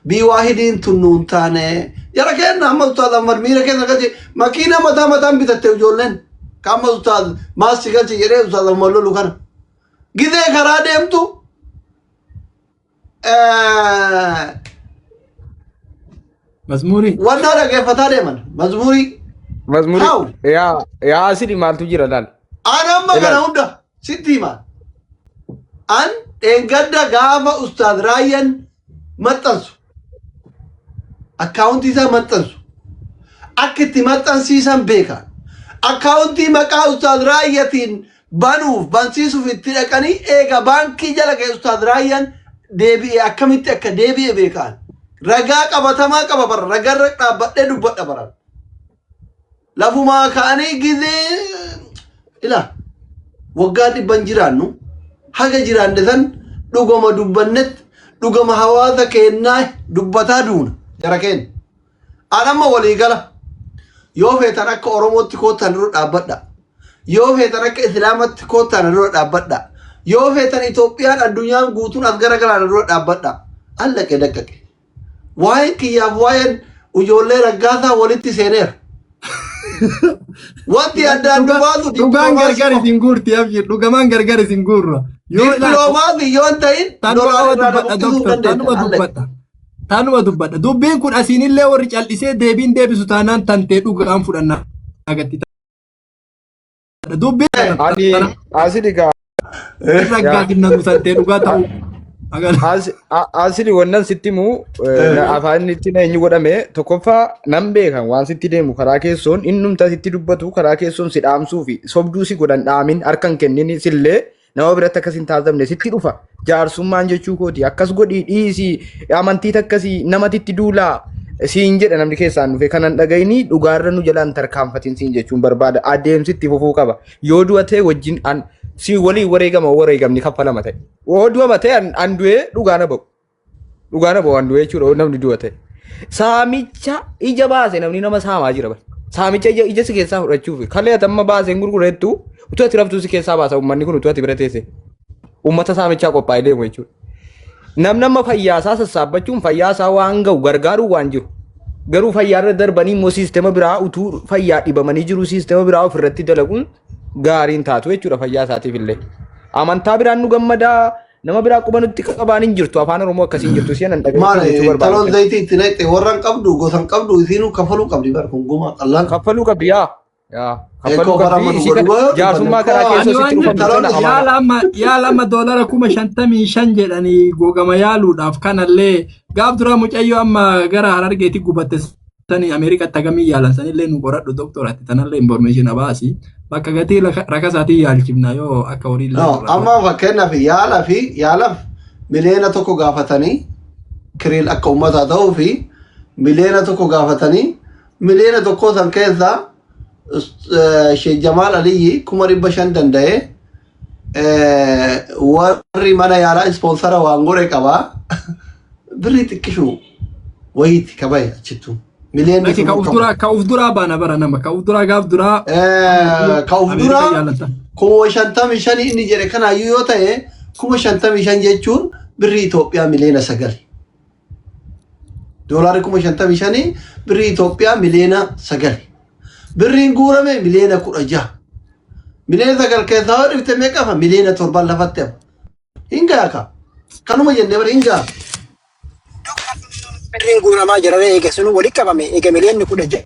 Bii waahidiin tun nuun taane. Jara kenna amma ustaaz Ahmad miira keessa galche makiina mataa mataan bitatte ijoolleen. Ka amma ustaaz maas si galche jedhee ustaaz Ahmad lolu kana. Gizee karaa deemtu Mazmurii. Wannaa dhaggeeffataa deeman mazmurii. Mazmurii. How? Yaa yaa asili maaltu jira laal. An amma kana Ilaal. hunda sitti hima. An dheengadda gaafa ustaaz Raayyaan maxxansu akkaawuntii isaa maxxansu akka itti maxxansiisan beeka. Akkaawuntii maqaa ustaaz Raayyatiin banuuf bansiisuuf itti dhaqanii eega baankii jala ga'e ustaaz Raayyaan deebi'e akkamitti akka deebi'e beekaan. Ragaa qabatamaa qaba bara ragarra dhaabbadhee dubbadha baran. Lafumaa ka'anii gizee ila waggaa dhibban jiraannu haga jiraanne san dhugama dubbannetti dhugama hawaasa keennaa dubbataa duuna jara keenya. An amma walii gala yoo feetan akka Oromootti koottan dura dhaabbadha. Yoo feetan akka Islaamatti koottan dura dhaabbadha. Yoo feetan Itoophiyaan addunyaan guutuun as garagalaan dura dhaabbadha. Allaqe daqqaqe. Waa'een kiyyaaf waa'een ijoollee raggaasaa walitti seeneera. Wanti addaan nu baasu Dhugaan dippiloomaasii gargar qofa. isin guurti abshir dhugamaan gargar isin guurra. Yoo ilaalte Dippiloomaasii yoo hin ta'in tanuma dolaara irraa na dubbadha buqqisuu hin doktor dandeessan. tanuma Allaqe. dubbadha. Tanuma dubbadha. Dubbiin kun asiinillee warri cal'isee deebiin deebisu taanaan tantee dhugaan fudhanna agatti. Dubbiin Ani asili gaa raggaasifna nu tantee dhugaa ta'u. Asili wannan sitti himu afaan itti na eenyu godhame tokkoffaa nan beekan waan sitti deemu karaa keessoon innumta sitti dubbatu karaa keessoon si dhaamsuu fi sobduu si godhan dhaamin harka hin kennin sillee nama biratti akkas hin taasifamne sitti dhufa jaarsummaan jechuu kooti akkas godhii dhiisii amantii takkasii namatitti duulaa siin jedha namni keessaan dhufe kanan dhagayini dhugaarra nu jalaan tarkaanfatin siin jechuun barbaada adeemsi itti fufuu qaba yoo du'a ta'e wajjin an si waliin wareegama wareegamni kaffalama ta'e yoo du'ama ta'e an an du'ee dhugaa na ba'u Dhugaa na bo'aan du'e jechuudha namni du'a ta'e. Saamicha ija baase namni nama saamaa jira bara. Saamicha ija, ija si keessaa fudhachuuf kalee ati amma baaseen gurgureettu utuu ati raftuu si keessaa baasa uummanni kun utuu ati bira teesse. Uummata saamichaa qophaa'ee deemu jechuudha. Namni amma fayyaa isaa sassaabbachuun fayyaa isaa waan ga'u gargaaruu waan jiru. Garuu fayyaa irra darbanii immoo siistema biraa utuu fayyaa dhibamanii jiru siistema biraa ofirratti dalaguun gaariin taatu jechuudha fayyaa isaatiif illee. Amantaa biraan nu gammadaa Nama biraa quba nutti qabaan hin jirtu afaan Oromoo akkasii hin jirtu si'an dhaga'ee Maal jechuu intaloon barbaade. zayitii itti naqxe warra hin qabdu gosa hin qabdu isiinuu kafaluu qabdi bar kun gumaa qallaan. Kaffaluu qabdi yaa. Yaa kaffaluu Eekoo bara qabdi amma isii dhuga kana dhugaa yoo dubbanne jaarsummaa karaa koo keessoo Ani sitti waan dhufan intaloon sana isii amaana. yaala amma yaala amma doolara 55,000 jedhanii googama yaaluudhaaf kanallee gaaf duraa mucayyoo amma gara Harargeetti gubatte sani Ameerikaatti hagamii yaalan sanillee nu qoradhu doktor ati tanallee information baasi bakka gatii rakasaatiin yaalchifna yoo akka horii illee No, nurraa amma fakkeenyaaf yaala fi yaalaaf 1 miliyoona gaafatanii kiriil akka uummataa ta'uu fi 1 miliyoona gaafatanii 1 miliyoona san keessaa Sheekh Jamaal Aliyyi 500,000 danda'ee warri mana yaalaa ispoonsara waan godhe qabaa birrii xiqqishuu wayiiti kabaye achittu miliyoonni Laki sun ka uf qabu. duraa ka uf duraa baana bara nama ka uf duraa gaaf duraa Ka uf Ameerika duraa yaalan sana. 55,000 inni jedhe kanaayyuu yoo ta'e 55,000 jechuun birrii Itoophiyaa miliyoona 9. Doolaarri 55,000 birrii Itoophiyaa miliyoona 9. Birriin guurame miliyoona 16. Miliyoona 9 keessaa yoo dhifte meeqa hafa? Miliyoona 7 lafatti hafa. Hin gaha kaa. Kanuma jennee bara hin gaha. Birriin guuramaa jira ree eega sunuu walitti qabame eega miliyoonni 16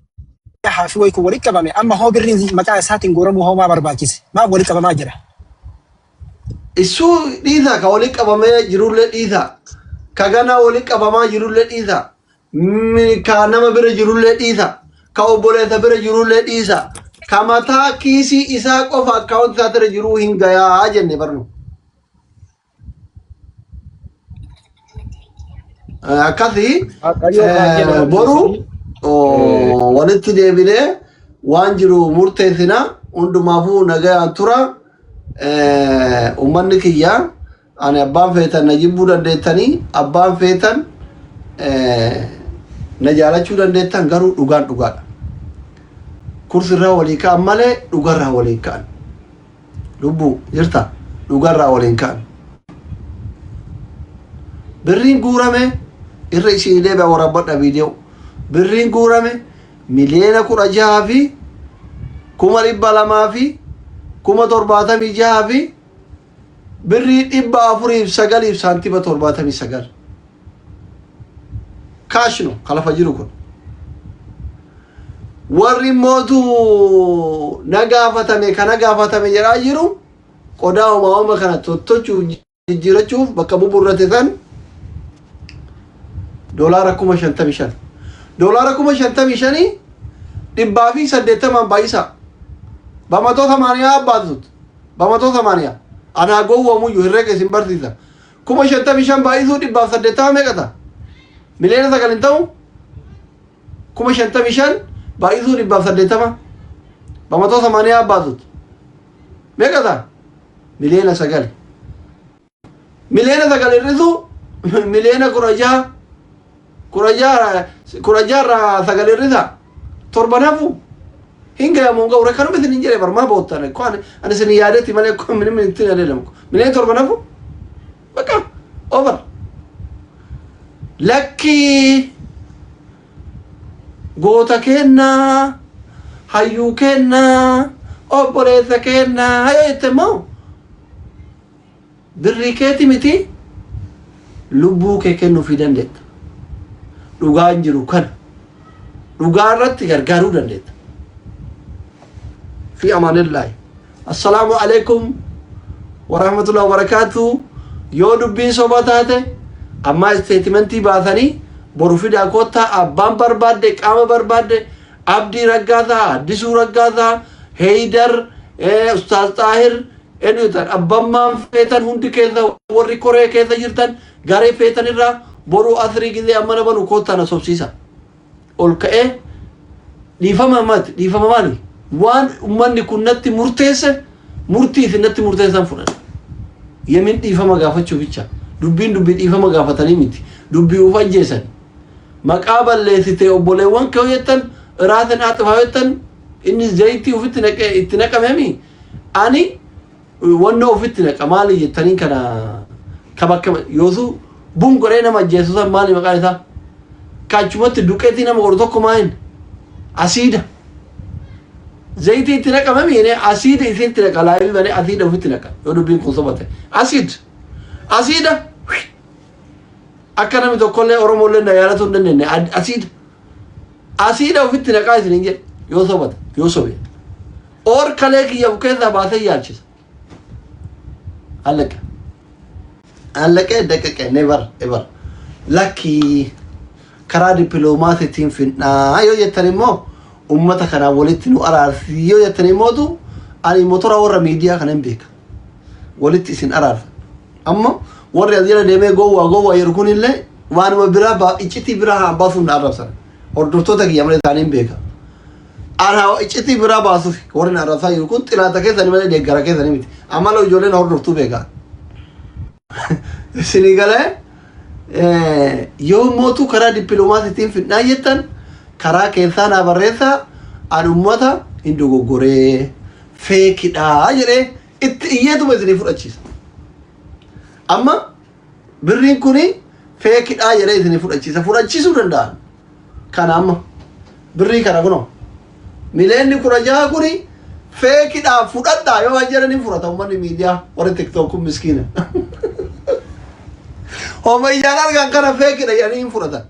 fi wayi kun walitti qabame amma hoo birriin maqaa isaatiin guuramuu hoo maa barbaachise maaf walitti qabamaa jira. Issuu dhiisaa ka walitti qabamee jirullee dhiisaa. Ka ganaa walitti qabamaa jirullee dhiisaa. Ka nama bira jirullee dhiisaa. Ka obboleessa bira jirullee dhiisaa. Ka mataa kiisii isaa qofa akkaawunti isaa bira jiruu hin gayaa jenne barnu. Akkasi Waaqayyo kaan jedhu boru murteessanii walitti deebinee waan jiru murteessina hundumaafuu nagayaan tura. Uummanni kiyya ani abbaan feetan na jibbuu dandeettanii abbaan feetan na jaalachuu dandeettan garuu dhugaan dhugaadha. Kursirraa walii ka'an malee dhugarraa waliin ka'an. Lubbuu jirta dhugarraa waliin ka'an. Birriin guurame irra isin deebi'a waraabadha viidiyoo. Birriin guurame miliyoona 16 fi 200,000 fi 76,000 fi birrii 409f saantima 79. Cash no kalafa jiru kun. Warri mootu na gaafatame kana gaafatame jedhaa jiru qodaa uumama kana tottochuuf jijjiirachuuf bakka buburrate san doolaara 55,000. Doolaara 55,000 180n baay'isaa. በመቶ ሰማንያ አባዙት በመቶ ሰማንያ anaa gowwoomuyyuu herreega isin barsiisa. 55,000 baay'isuu 180 meeqa ta'a? Miliyoona 9 hin ta'u? 55,000 baay'isuu 180 በመቶ ሰማንያ አባዙት meeqa ta'a? Miliyoona 9. Miliyoona 9 hir'isuu miliyoona 16 16 irraa 9 hir'isa 7 hafu hin gahamu hin gahu kanuma isin hin jedhe barmaa boottan ko ani isin yaadetti malee ko minim ittiin adeemu miliyoona 7 hafu bakka over lakkii goota kennaa hayyuu kennaa obboleessa kennaa yoo jette immoo birrii keeti miti lubbuu kee kennuufii dandeetta. Dhugaan jiru kana dhugaa irratti gargaaruu dandeetta. في أمان الله. السلام عليكم ورحمة الله وبركاته. Yoo dubbiin soba taate amma statementii baasanii boru fidaa kottaa abbaan barbaadde qaama barbaadde Abdii Raggaasaa, Addisuu Raggaasaa, Heydar, Ustaaz Xaahir, eenyu ta'an abbaan maan feetan hundi keessa warri koree keessa jirtan garee feetan irraa boru asrii gizee amma banu kottaa na sobsiisa. Ol ka'ee dhiifama mati dhiifama maali waan ummanni kun natti murteesse murtii isin natti murteessan fudhadha. Yemin dhiifama gaafachuu bicha dubbiin dubbii dhiifama gaafatanii miti dubbii uf ajjeesan maqaa balleessite obboleewwan kee jettan iraasin aaxifaa jettan inni zayitii ofitti naqee itti naqamemi ani wannoo ofitti naqa maali jettanii kana ka bakka yoosu bun godhee nama ajjeesu san maali maqaan isaa kaachumatti duqeetii nama godhu tokko maayin asiida zayitii itti naqamemi jedhee asiida isitti naqa laayii malee asiida ofitti naqa yoo dubbiin kun sobate asiid asiida akka namni tokkollee Oromollee na yaadatuu hin dandeenye asiida asiida ofitti naqaa isin hin jedhe yoo sobate yoo sobe oor kalee kiyya of keessaa baasee yaalchisa አለቀ አለቀ ደቀቀ never ever lakkii karaa dippiloomaasiitiin finnaa yoo jettan immoo ummata kanaa walitti nu araarsi yoo jettan immootu ani motora warra miidiyaa kana hin beeka walitti isin araarsa amma warri as jala deemee gowwaa gowwaa jedhu kunillee waanuma biraa iccitii biraa haa baasuun na arrabsan hordoftoota kiyya malee isaanii hin beeka ana iccitii biraa baasuuf warri na arrabsaa jiru kun xilaata keessanii malee deeggara keessanii miti amala ijoolleen hordoftuu beeka isinii galee yoo mootuu karaa dippiloomaasiitiin fidnaa jettan karaa keessaa naa barreessaa an ummata hin dogoggoree feekidhaa jedhee itti iyyeetuma isinii fudhachiisa. Amma Birriin kuni feekidhaa jedhee isin fudhachiisa. Fudhachiisuu danda'an. Kana amma birrii kana kunoo mileenni 16 kuni feekidhaa fudhadhaa yoo waan jedhan hin fudhata uummanni miidiyaa warri tiktook kun miskiina. Homa ijaan argan kana feekidha jedhanii hin fudhatan.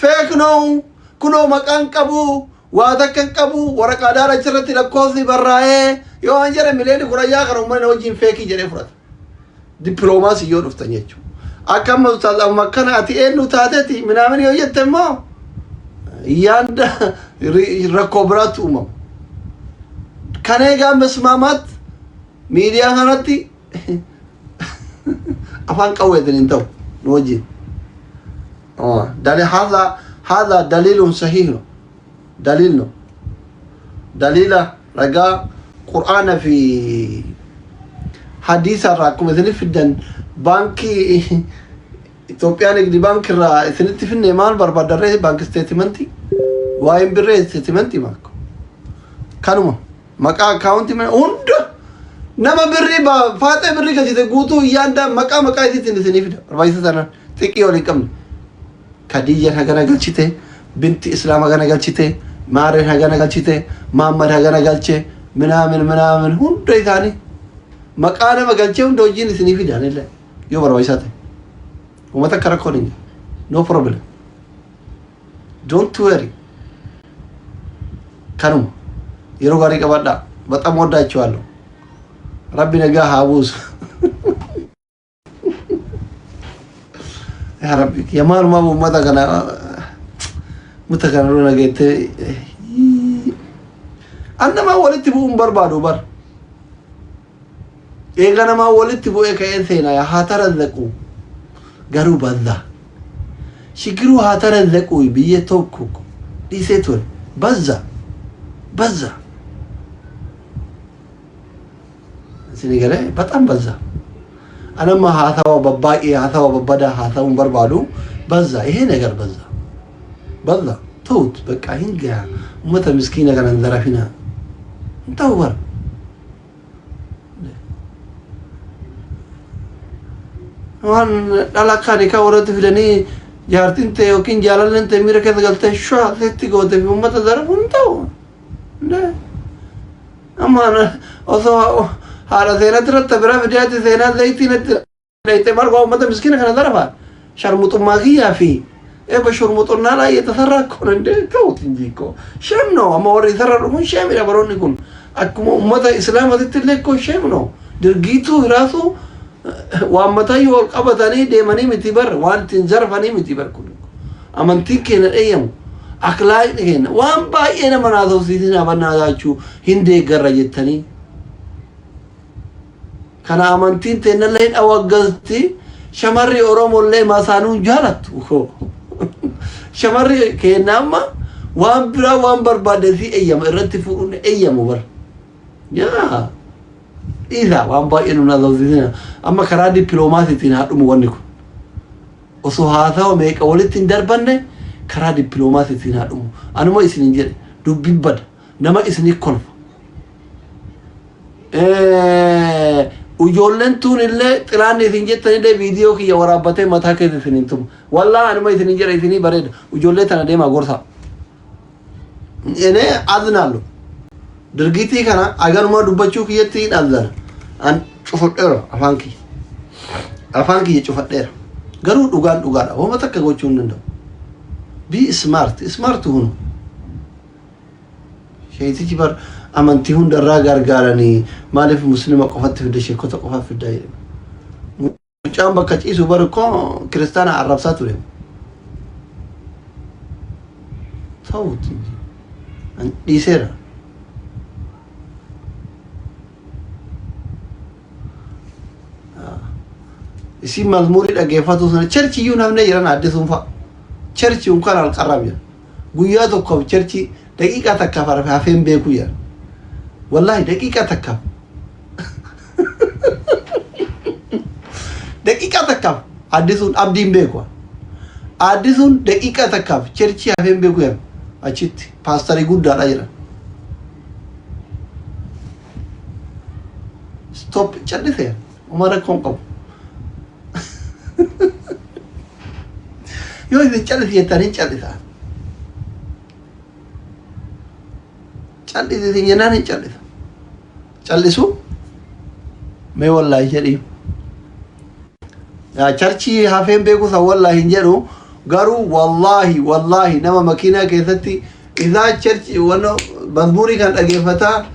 Feek noo kunoo maqaan qabu waa takka hin qabu waraqaa daara achirratti lakkoofsi barraa'ee yoo waan jedhan mileenni 16 kana uummanni wajjin feekii jedhee fudhata. Dippiloomaasii yoo dhuftan jechuudha. Akka amma ustaaz amma akkana ati eenyu taateeti minaamin yoo jette immoo yaanda rakkoo biraatti uumama. Kan eegaa mismaamaat miidiyaa kanatti afaan qawweetiin hin ta'u nu wajjin. Dali haadha haadha daliilun sahiih daliil no daliila ragaa qur'aana fi hadiisa irraa akkuma isinif fiddan baankii Itoophiyaa nigdi baankii irraa isinitti finne maal barbaaddarree baanki isteetimentii waa'een birree isteetimentii maakko kanuma maqaa akkaawuntii mana hunda nama birrii faaxee birrii galchite guutuu yaanda maqaa maqaa isiitiin isinii fida barbaachisa sana xiqqii waliin qabne Kadiijan hagana galchite, binti Islaam hagana galchite, Maareen hagana galchite, Maammad hagana galche, minaamin minaamin hunda isaanii maqaa nama galchee hunda hojiin isinii fida anillee yoo barbaachisaa ta'e. Uummata akka rakkoon hin jiru. No problem. Don't worry. Kanuma. Yeroo gaarii qabaadhaa. Baxam ወዳችኋለሁ. Rabbi nagaa haa buusu. Yaa Rabbi kiyya maalumaa uummata kana uummata kana dura nageettee an namaa walitti bu'uun barbaadu bar eega namaa walitti bu'ee ka'ee seenaa yaa haa tarazzaqu garuu badda shigiruu haa tarazzaqu biyya tokko dhiisee ture bazza bazza Isin galee በጣም በዛ. Anamma haasawa babbaay'ee haasawa babbadaa haasawuu hin barbaadu. በዛ ይሄ ነገር በዛ በዛ ተውት በቃ hin gaha ummata miskiina kana hin zarafinaa hin ta'u bara waan dhala akka nikaa warratti fidanii jaartiin ta'e yookiin jaalalleen ta'e miira keessa galtee shaa sitti goote fi ummata zarafuun hin ta'u. Amma osoo haadha seenatti irratti biraa fidee ati seenaa zayitii natti dhayxee maal waa uummata miskiina kana zarafa sharmuxummaa kiyyaa fi eeba shurmuxunnaa ላይ የተሰራ እኮ ነው እንዴ ተውት እንጂ እኮ ሼም ነው amma warri isarra dhufuun sheemidha baroonni kun akkuma ummata islaamatitti illee እኮ ሼም ነው ድርጊቱ ራሱ waan mataayyuu ol qabatanii deemanii miti bar waan ittiin zarfanii miti bar kun amantiin keenya dheeyyamu Aklaaqni keenya waan baay'ee nama naasofsiisinaa bannaataachuu hin deeggarra jettanii. Kana amantiin teennallee hin awaggazti shamarri Oromollee masaanuu hin jaalattu. Shamarri keenya amma waan biraa waan barbaadde si eeyyama irratti fuudhuun eeyyamu bar. Yaa dhiisaa waan baay'ee nu naasofsiisinaa. Amma karaa dippiloomaasiitiin haa dhumu wanni kun. Osoo haasawa meeqa walitti hin darbanne karaa dippiloomaasiitiin haa dhumu. Anuma isinin jedhe dubbiin bada. Nama isinii kolfa. Ijoolleen tuun illee xilaanni isin jettan illee viidiyoo kiyya waraabbatee mataa keessa isinin tuma. Wallaa anuma isinin jedhe isinii bareeda. Ijoollee tana deemaa gorsaa. Enee aznaallu. Dirgitii kana aganuma dubbachuu kiyyatti hin azzana. An cufadheera afaan kiyya. Afaan kiyya cufadheera. Garuu dhugaan dhugaadha. Homa takka gochuu hin danda'u. Be smart. Smart hunu. Sheeytichi bar amantii hundarraa gargaaranii maaliif muslima qofatti fidda sheekota qofa fidda jedhe. Mucaan bakka ciisu bar ko kiristaana arrabsaa ture. Ta'uuti. An dhiiseera. Isin mazmuurii dhaggeeffatu sana cherchi iyyuu namni jiran addisuun fa'a. Cherchi unkaan alqarraam jedha. Guyyaa tokkoof cherchi daqiiqaa takkaaf hafeen beeku jedha. Wallaahi daqiiqaa takkaaf. Daqiiqaa takkaaf addisuun abdiin beeku. Addisuun daqiiqaa takkaaf cherchii hafeen beeku jedha. Achitti paastarii guddaadha jedha. Stop callisee uma rakkoon qabu. Yoo isin callisi jettan hin callisa. Callisi isin jennaan hin callisa. Callisu mee wallaahi jedhii. Yaa charchii hafeen beeku san wallaahi hin jedhu garuu wallaahi wallaahi nama makiinaa keessatti isaa charchii wanno mazmuurii kan dhageeffataa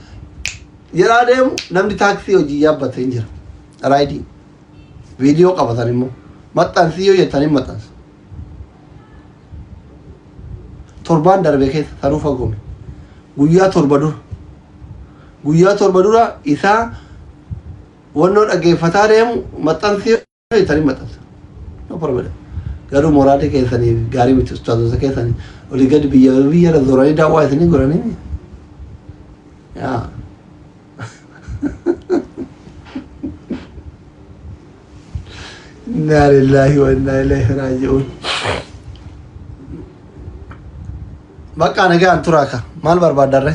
jedhaa deemu namni taaksii hojii yaabbate hin jira. Raayidii viidiyoo qabatan immoo maxxansii yoo jettan hin maxxansu. Torbaan darbe keessa sanuu fagoome. Guyyaa torba dura. Guyyaa torba dura isaa wannoo dhaggeeffataa deemu maxxansii yoo jettan hin maxxansa. No problem. Garuu moraalii keessanii gaarii miti ustaazota keessanii olii gadi biyya biyya irra zooranii daawwaa isinii godhanii. Yaa. Innaa lillaahi wa innaa ilayhi raaji'uun. Bakka nagaan turaa ka maal barbaaddarre?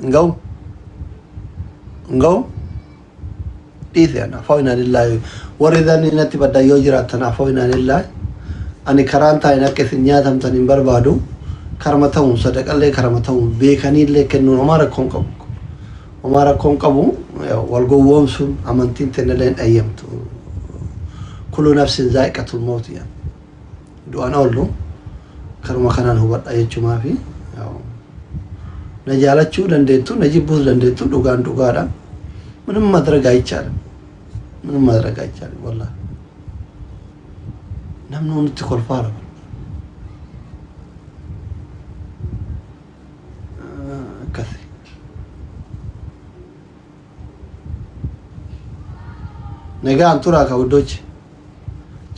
Hin ga'u? Hin ga'u? Dhiise ana afoo inaa lillaahi warri zanni natti baddan yoo jiraattan afoo inaa lillaahi ani karaan taa'in akka isin nyaatamtan hin barbaadu karama ta'uun sadaqallee karama ta'uun beekaniillee kennuun homaa rakkoon qabu. Homaa rakkoo hin qabu wal gowwoomsuun amantiin tennallee hin dhayyamtu. Kullu nafsin zaa'iqatul mawti jedhan. Du'an oollu karuma kanaan hubadha jechumaafi na jaalachuu dandeettu na jibbuus dandeettu dhugaan dhugaadha. ምንም ማድረግ አይቻልም። ምንም ማድረግ አይቻልም። ወላሂ namni nutti kolfaara. Akkasi. Nagaan turaa ka ውዶች.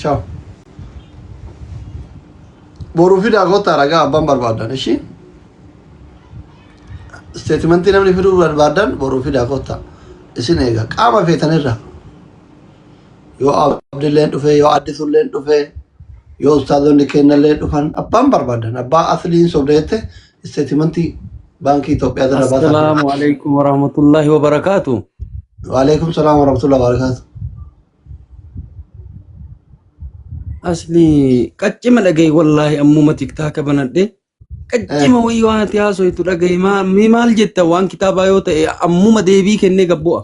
Ciao. Boruu fidaa kottaa ragaa abbaan barbaadan ishi. Statementii namni fiduu barbaadan boruu fidaa kottaa. Isin eega qaama feetanirra. Yoo Abdilleen dhufe, yoo Addisuulleen dhufe, yoo ustaazonni kennallee dhufan abbaan barbaadan abbaa asliin sobda jette isteetimentii baankii Itoophiyaa irra baasaa. Assalaamu alaikum warahmatullahi wabarakaatu. Waalaikum salaam warahmatullahi wabarakatuh. Asli qaccima dhagaye wallaahi ammuma tiktaaka banadhe qaccima wayii waan ati haasoytu dhagaye mee maal jetta waan kitaabaa yoo ta'e ammuma deebii kennee gabbu'a.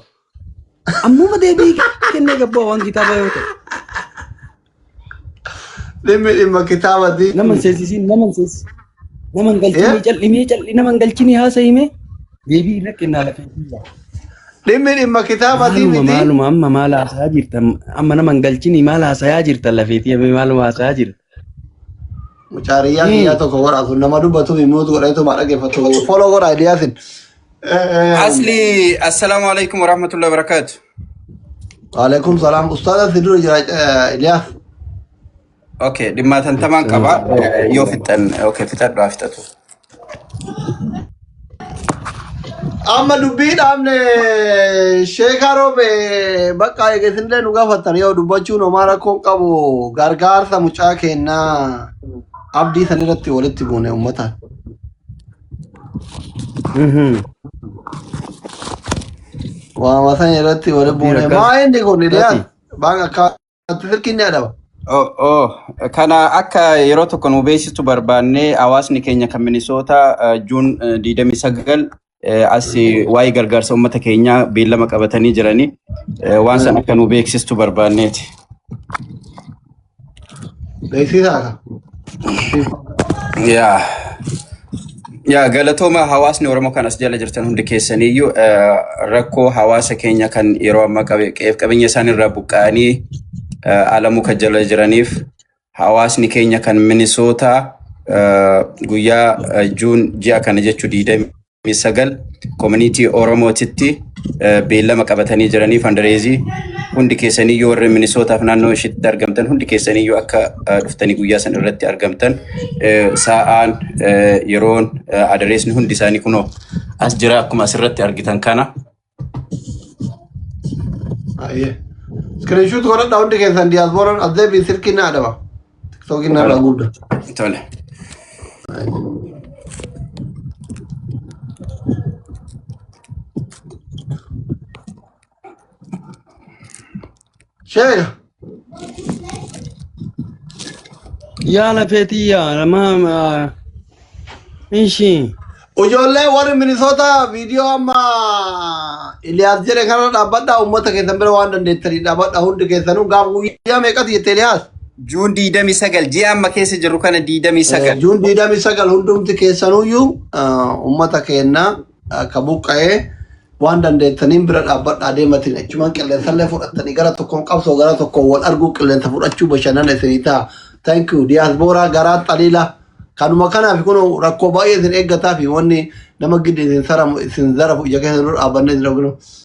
Ammuma deebii kennee gabbu'a waan kitaabaa yoo ta'e. Dhimmi dhimma kitaabati. Nama hin seensisiin nama hin seensisiin. Nama hin galchinii cal'imee cal'i nama hin galchinii haasa'imee deebii irra kennaa lafa hin Dhimmi dhimma kitaabatii Maaluma miti. maaluma amma maal haasayaa jirta amma nama hin galchinii maal haasayaa jirta lafeetii amma maaluma haasayaa jirta. Mucaariyyaa kiyyaa tokko godhaatu nama dubbatu himuutu godheetu maa dhaggeeffatu. Follow godha Iliyaasin. Asli assalamu alaikum warahmatullahi wabarakatuh. Waalaikum salaam. Ustaaza si dura jira Iliyaas. Okay, dhimma tantamaan qaba. Yoo fixan okay fixadhu haa fixatu. Amma dubbii dhaabne sheekaa roobe bakka eegesinillee nu gaafattan yoo dubbachuun homaa rakkoon qabu gargaarsa mucaa kennaa abdii san irratti walitti buune uummataan. Waama san irratti walitti Dubbii buune. rakkas Maa inni kun Iliyaas tati. baan akka Ati silkiin ni adaba. Oh, oh. Kana akka yeroo tokko nu beeksistu barbaannee hawaasni keenya kan Minisoota Juun 29 as waa'ee gargaarsa uummata keenyaa beellama qabatanii jiranii waan san akka nu beeksistu barbaanneeti. Beeksisaa ka. Yaa. Yaa galatooma hawaasni Oromoo kan as jala jirtan hundi keessaniyyuu rakkoo hawaasa keenya kan yeroo ammaa qe'eef qabeenya isaan irraa buqqa'anii ala muka jala jiraniif hawaasni keenya kan Minisootaa guyyaa Juun ji'a kana jechuu 29 koominiitii Oromootitti beellama qabatanii jiranii fandareezii hundi keessaniyyuu warri Minisootaaf naannoo ishiitti argamtan hundi keessaniyyuu akka dhuftanii guyyaa san irratti argamtan sa'aan yeroon adareesni hundi isaanii kunoo as jira akkuma asirratti argitan kana. Ayyee. Screenshot godhadhaa hundi keessan diyaaspooraan as deebiin silkiin na adaba. Tiktookiin narraa gudda. Tole. Sheega. Yaa lafee tiyya nama ishii. Ijoollee warri Minisoota viidiyoo amma Iliyaas jedhe kanarra dhaabbadhaa uummata keessan bira waan dandeettanii dhaabbadhaa hundi keessanuu gaaf guyyaa meeqati jette Iliyaas? Juun 29 ji'a amma keessa jirru kana 29. Juun 29 hundumti keessanuyyuu uummata keenya ka buqqa'ee waan dandeettaniin bira dhaabbadhaa deematiin achumaan qilleensallee fudhattanii gara tokkoon qabsoo gara tokkoon wal arguu qilleensa fudhachuu bashannana isinii ta'a. Thank you. Diyaasbooraa garaa xaliila. Kanuma kanaaf kun rakkoo baay'ee isin eeggataa fi wanni nama giddi isin saramu isin zarafu ija keessa dura dhaabbannee isin arginu.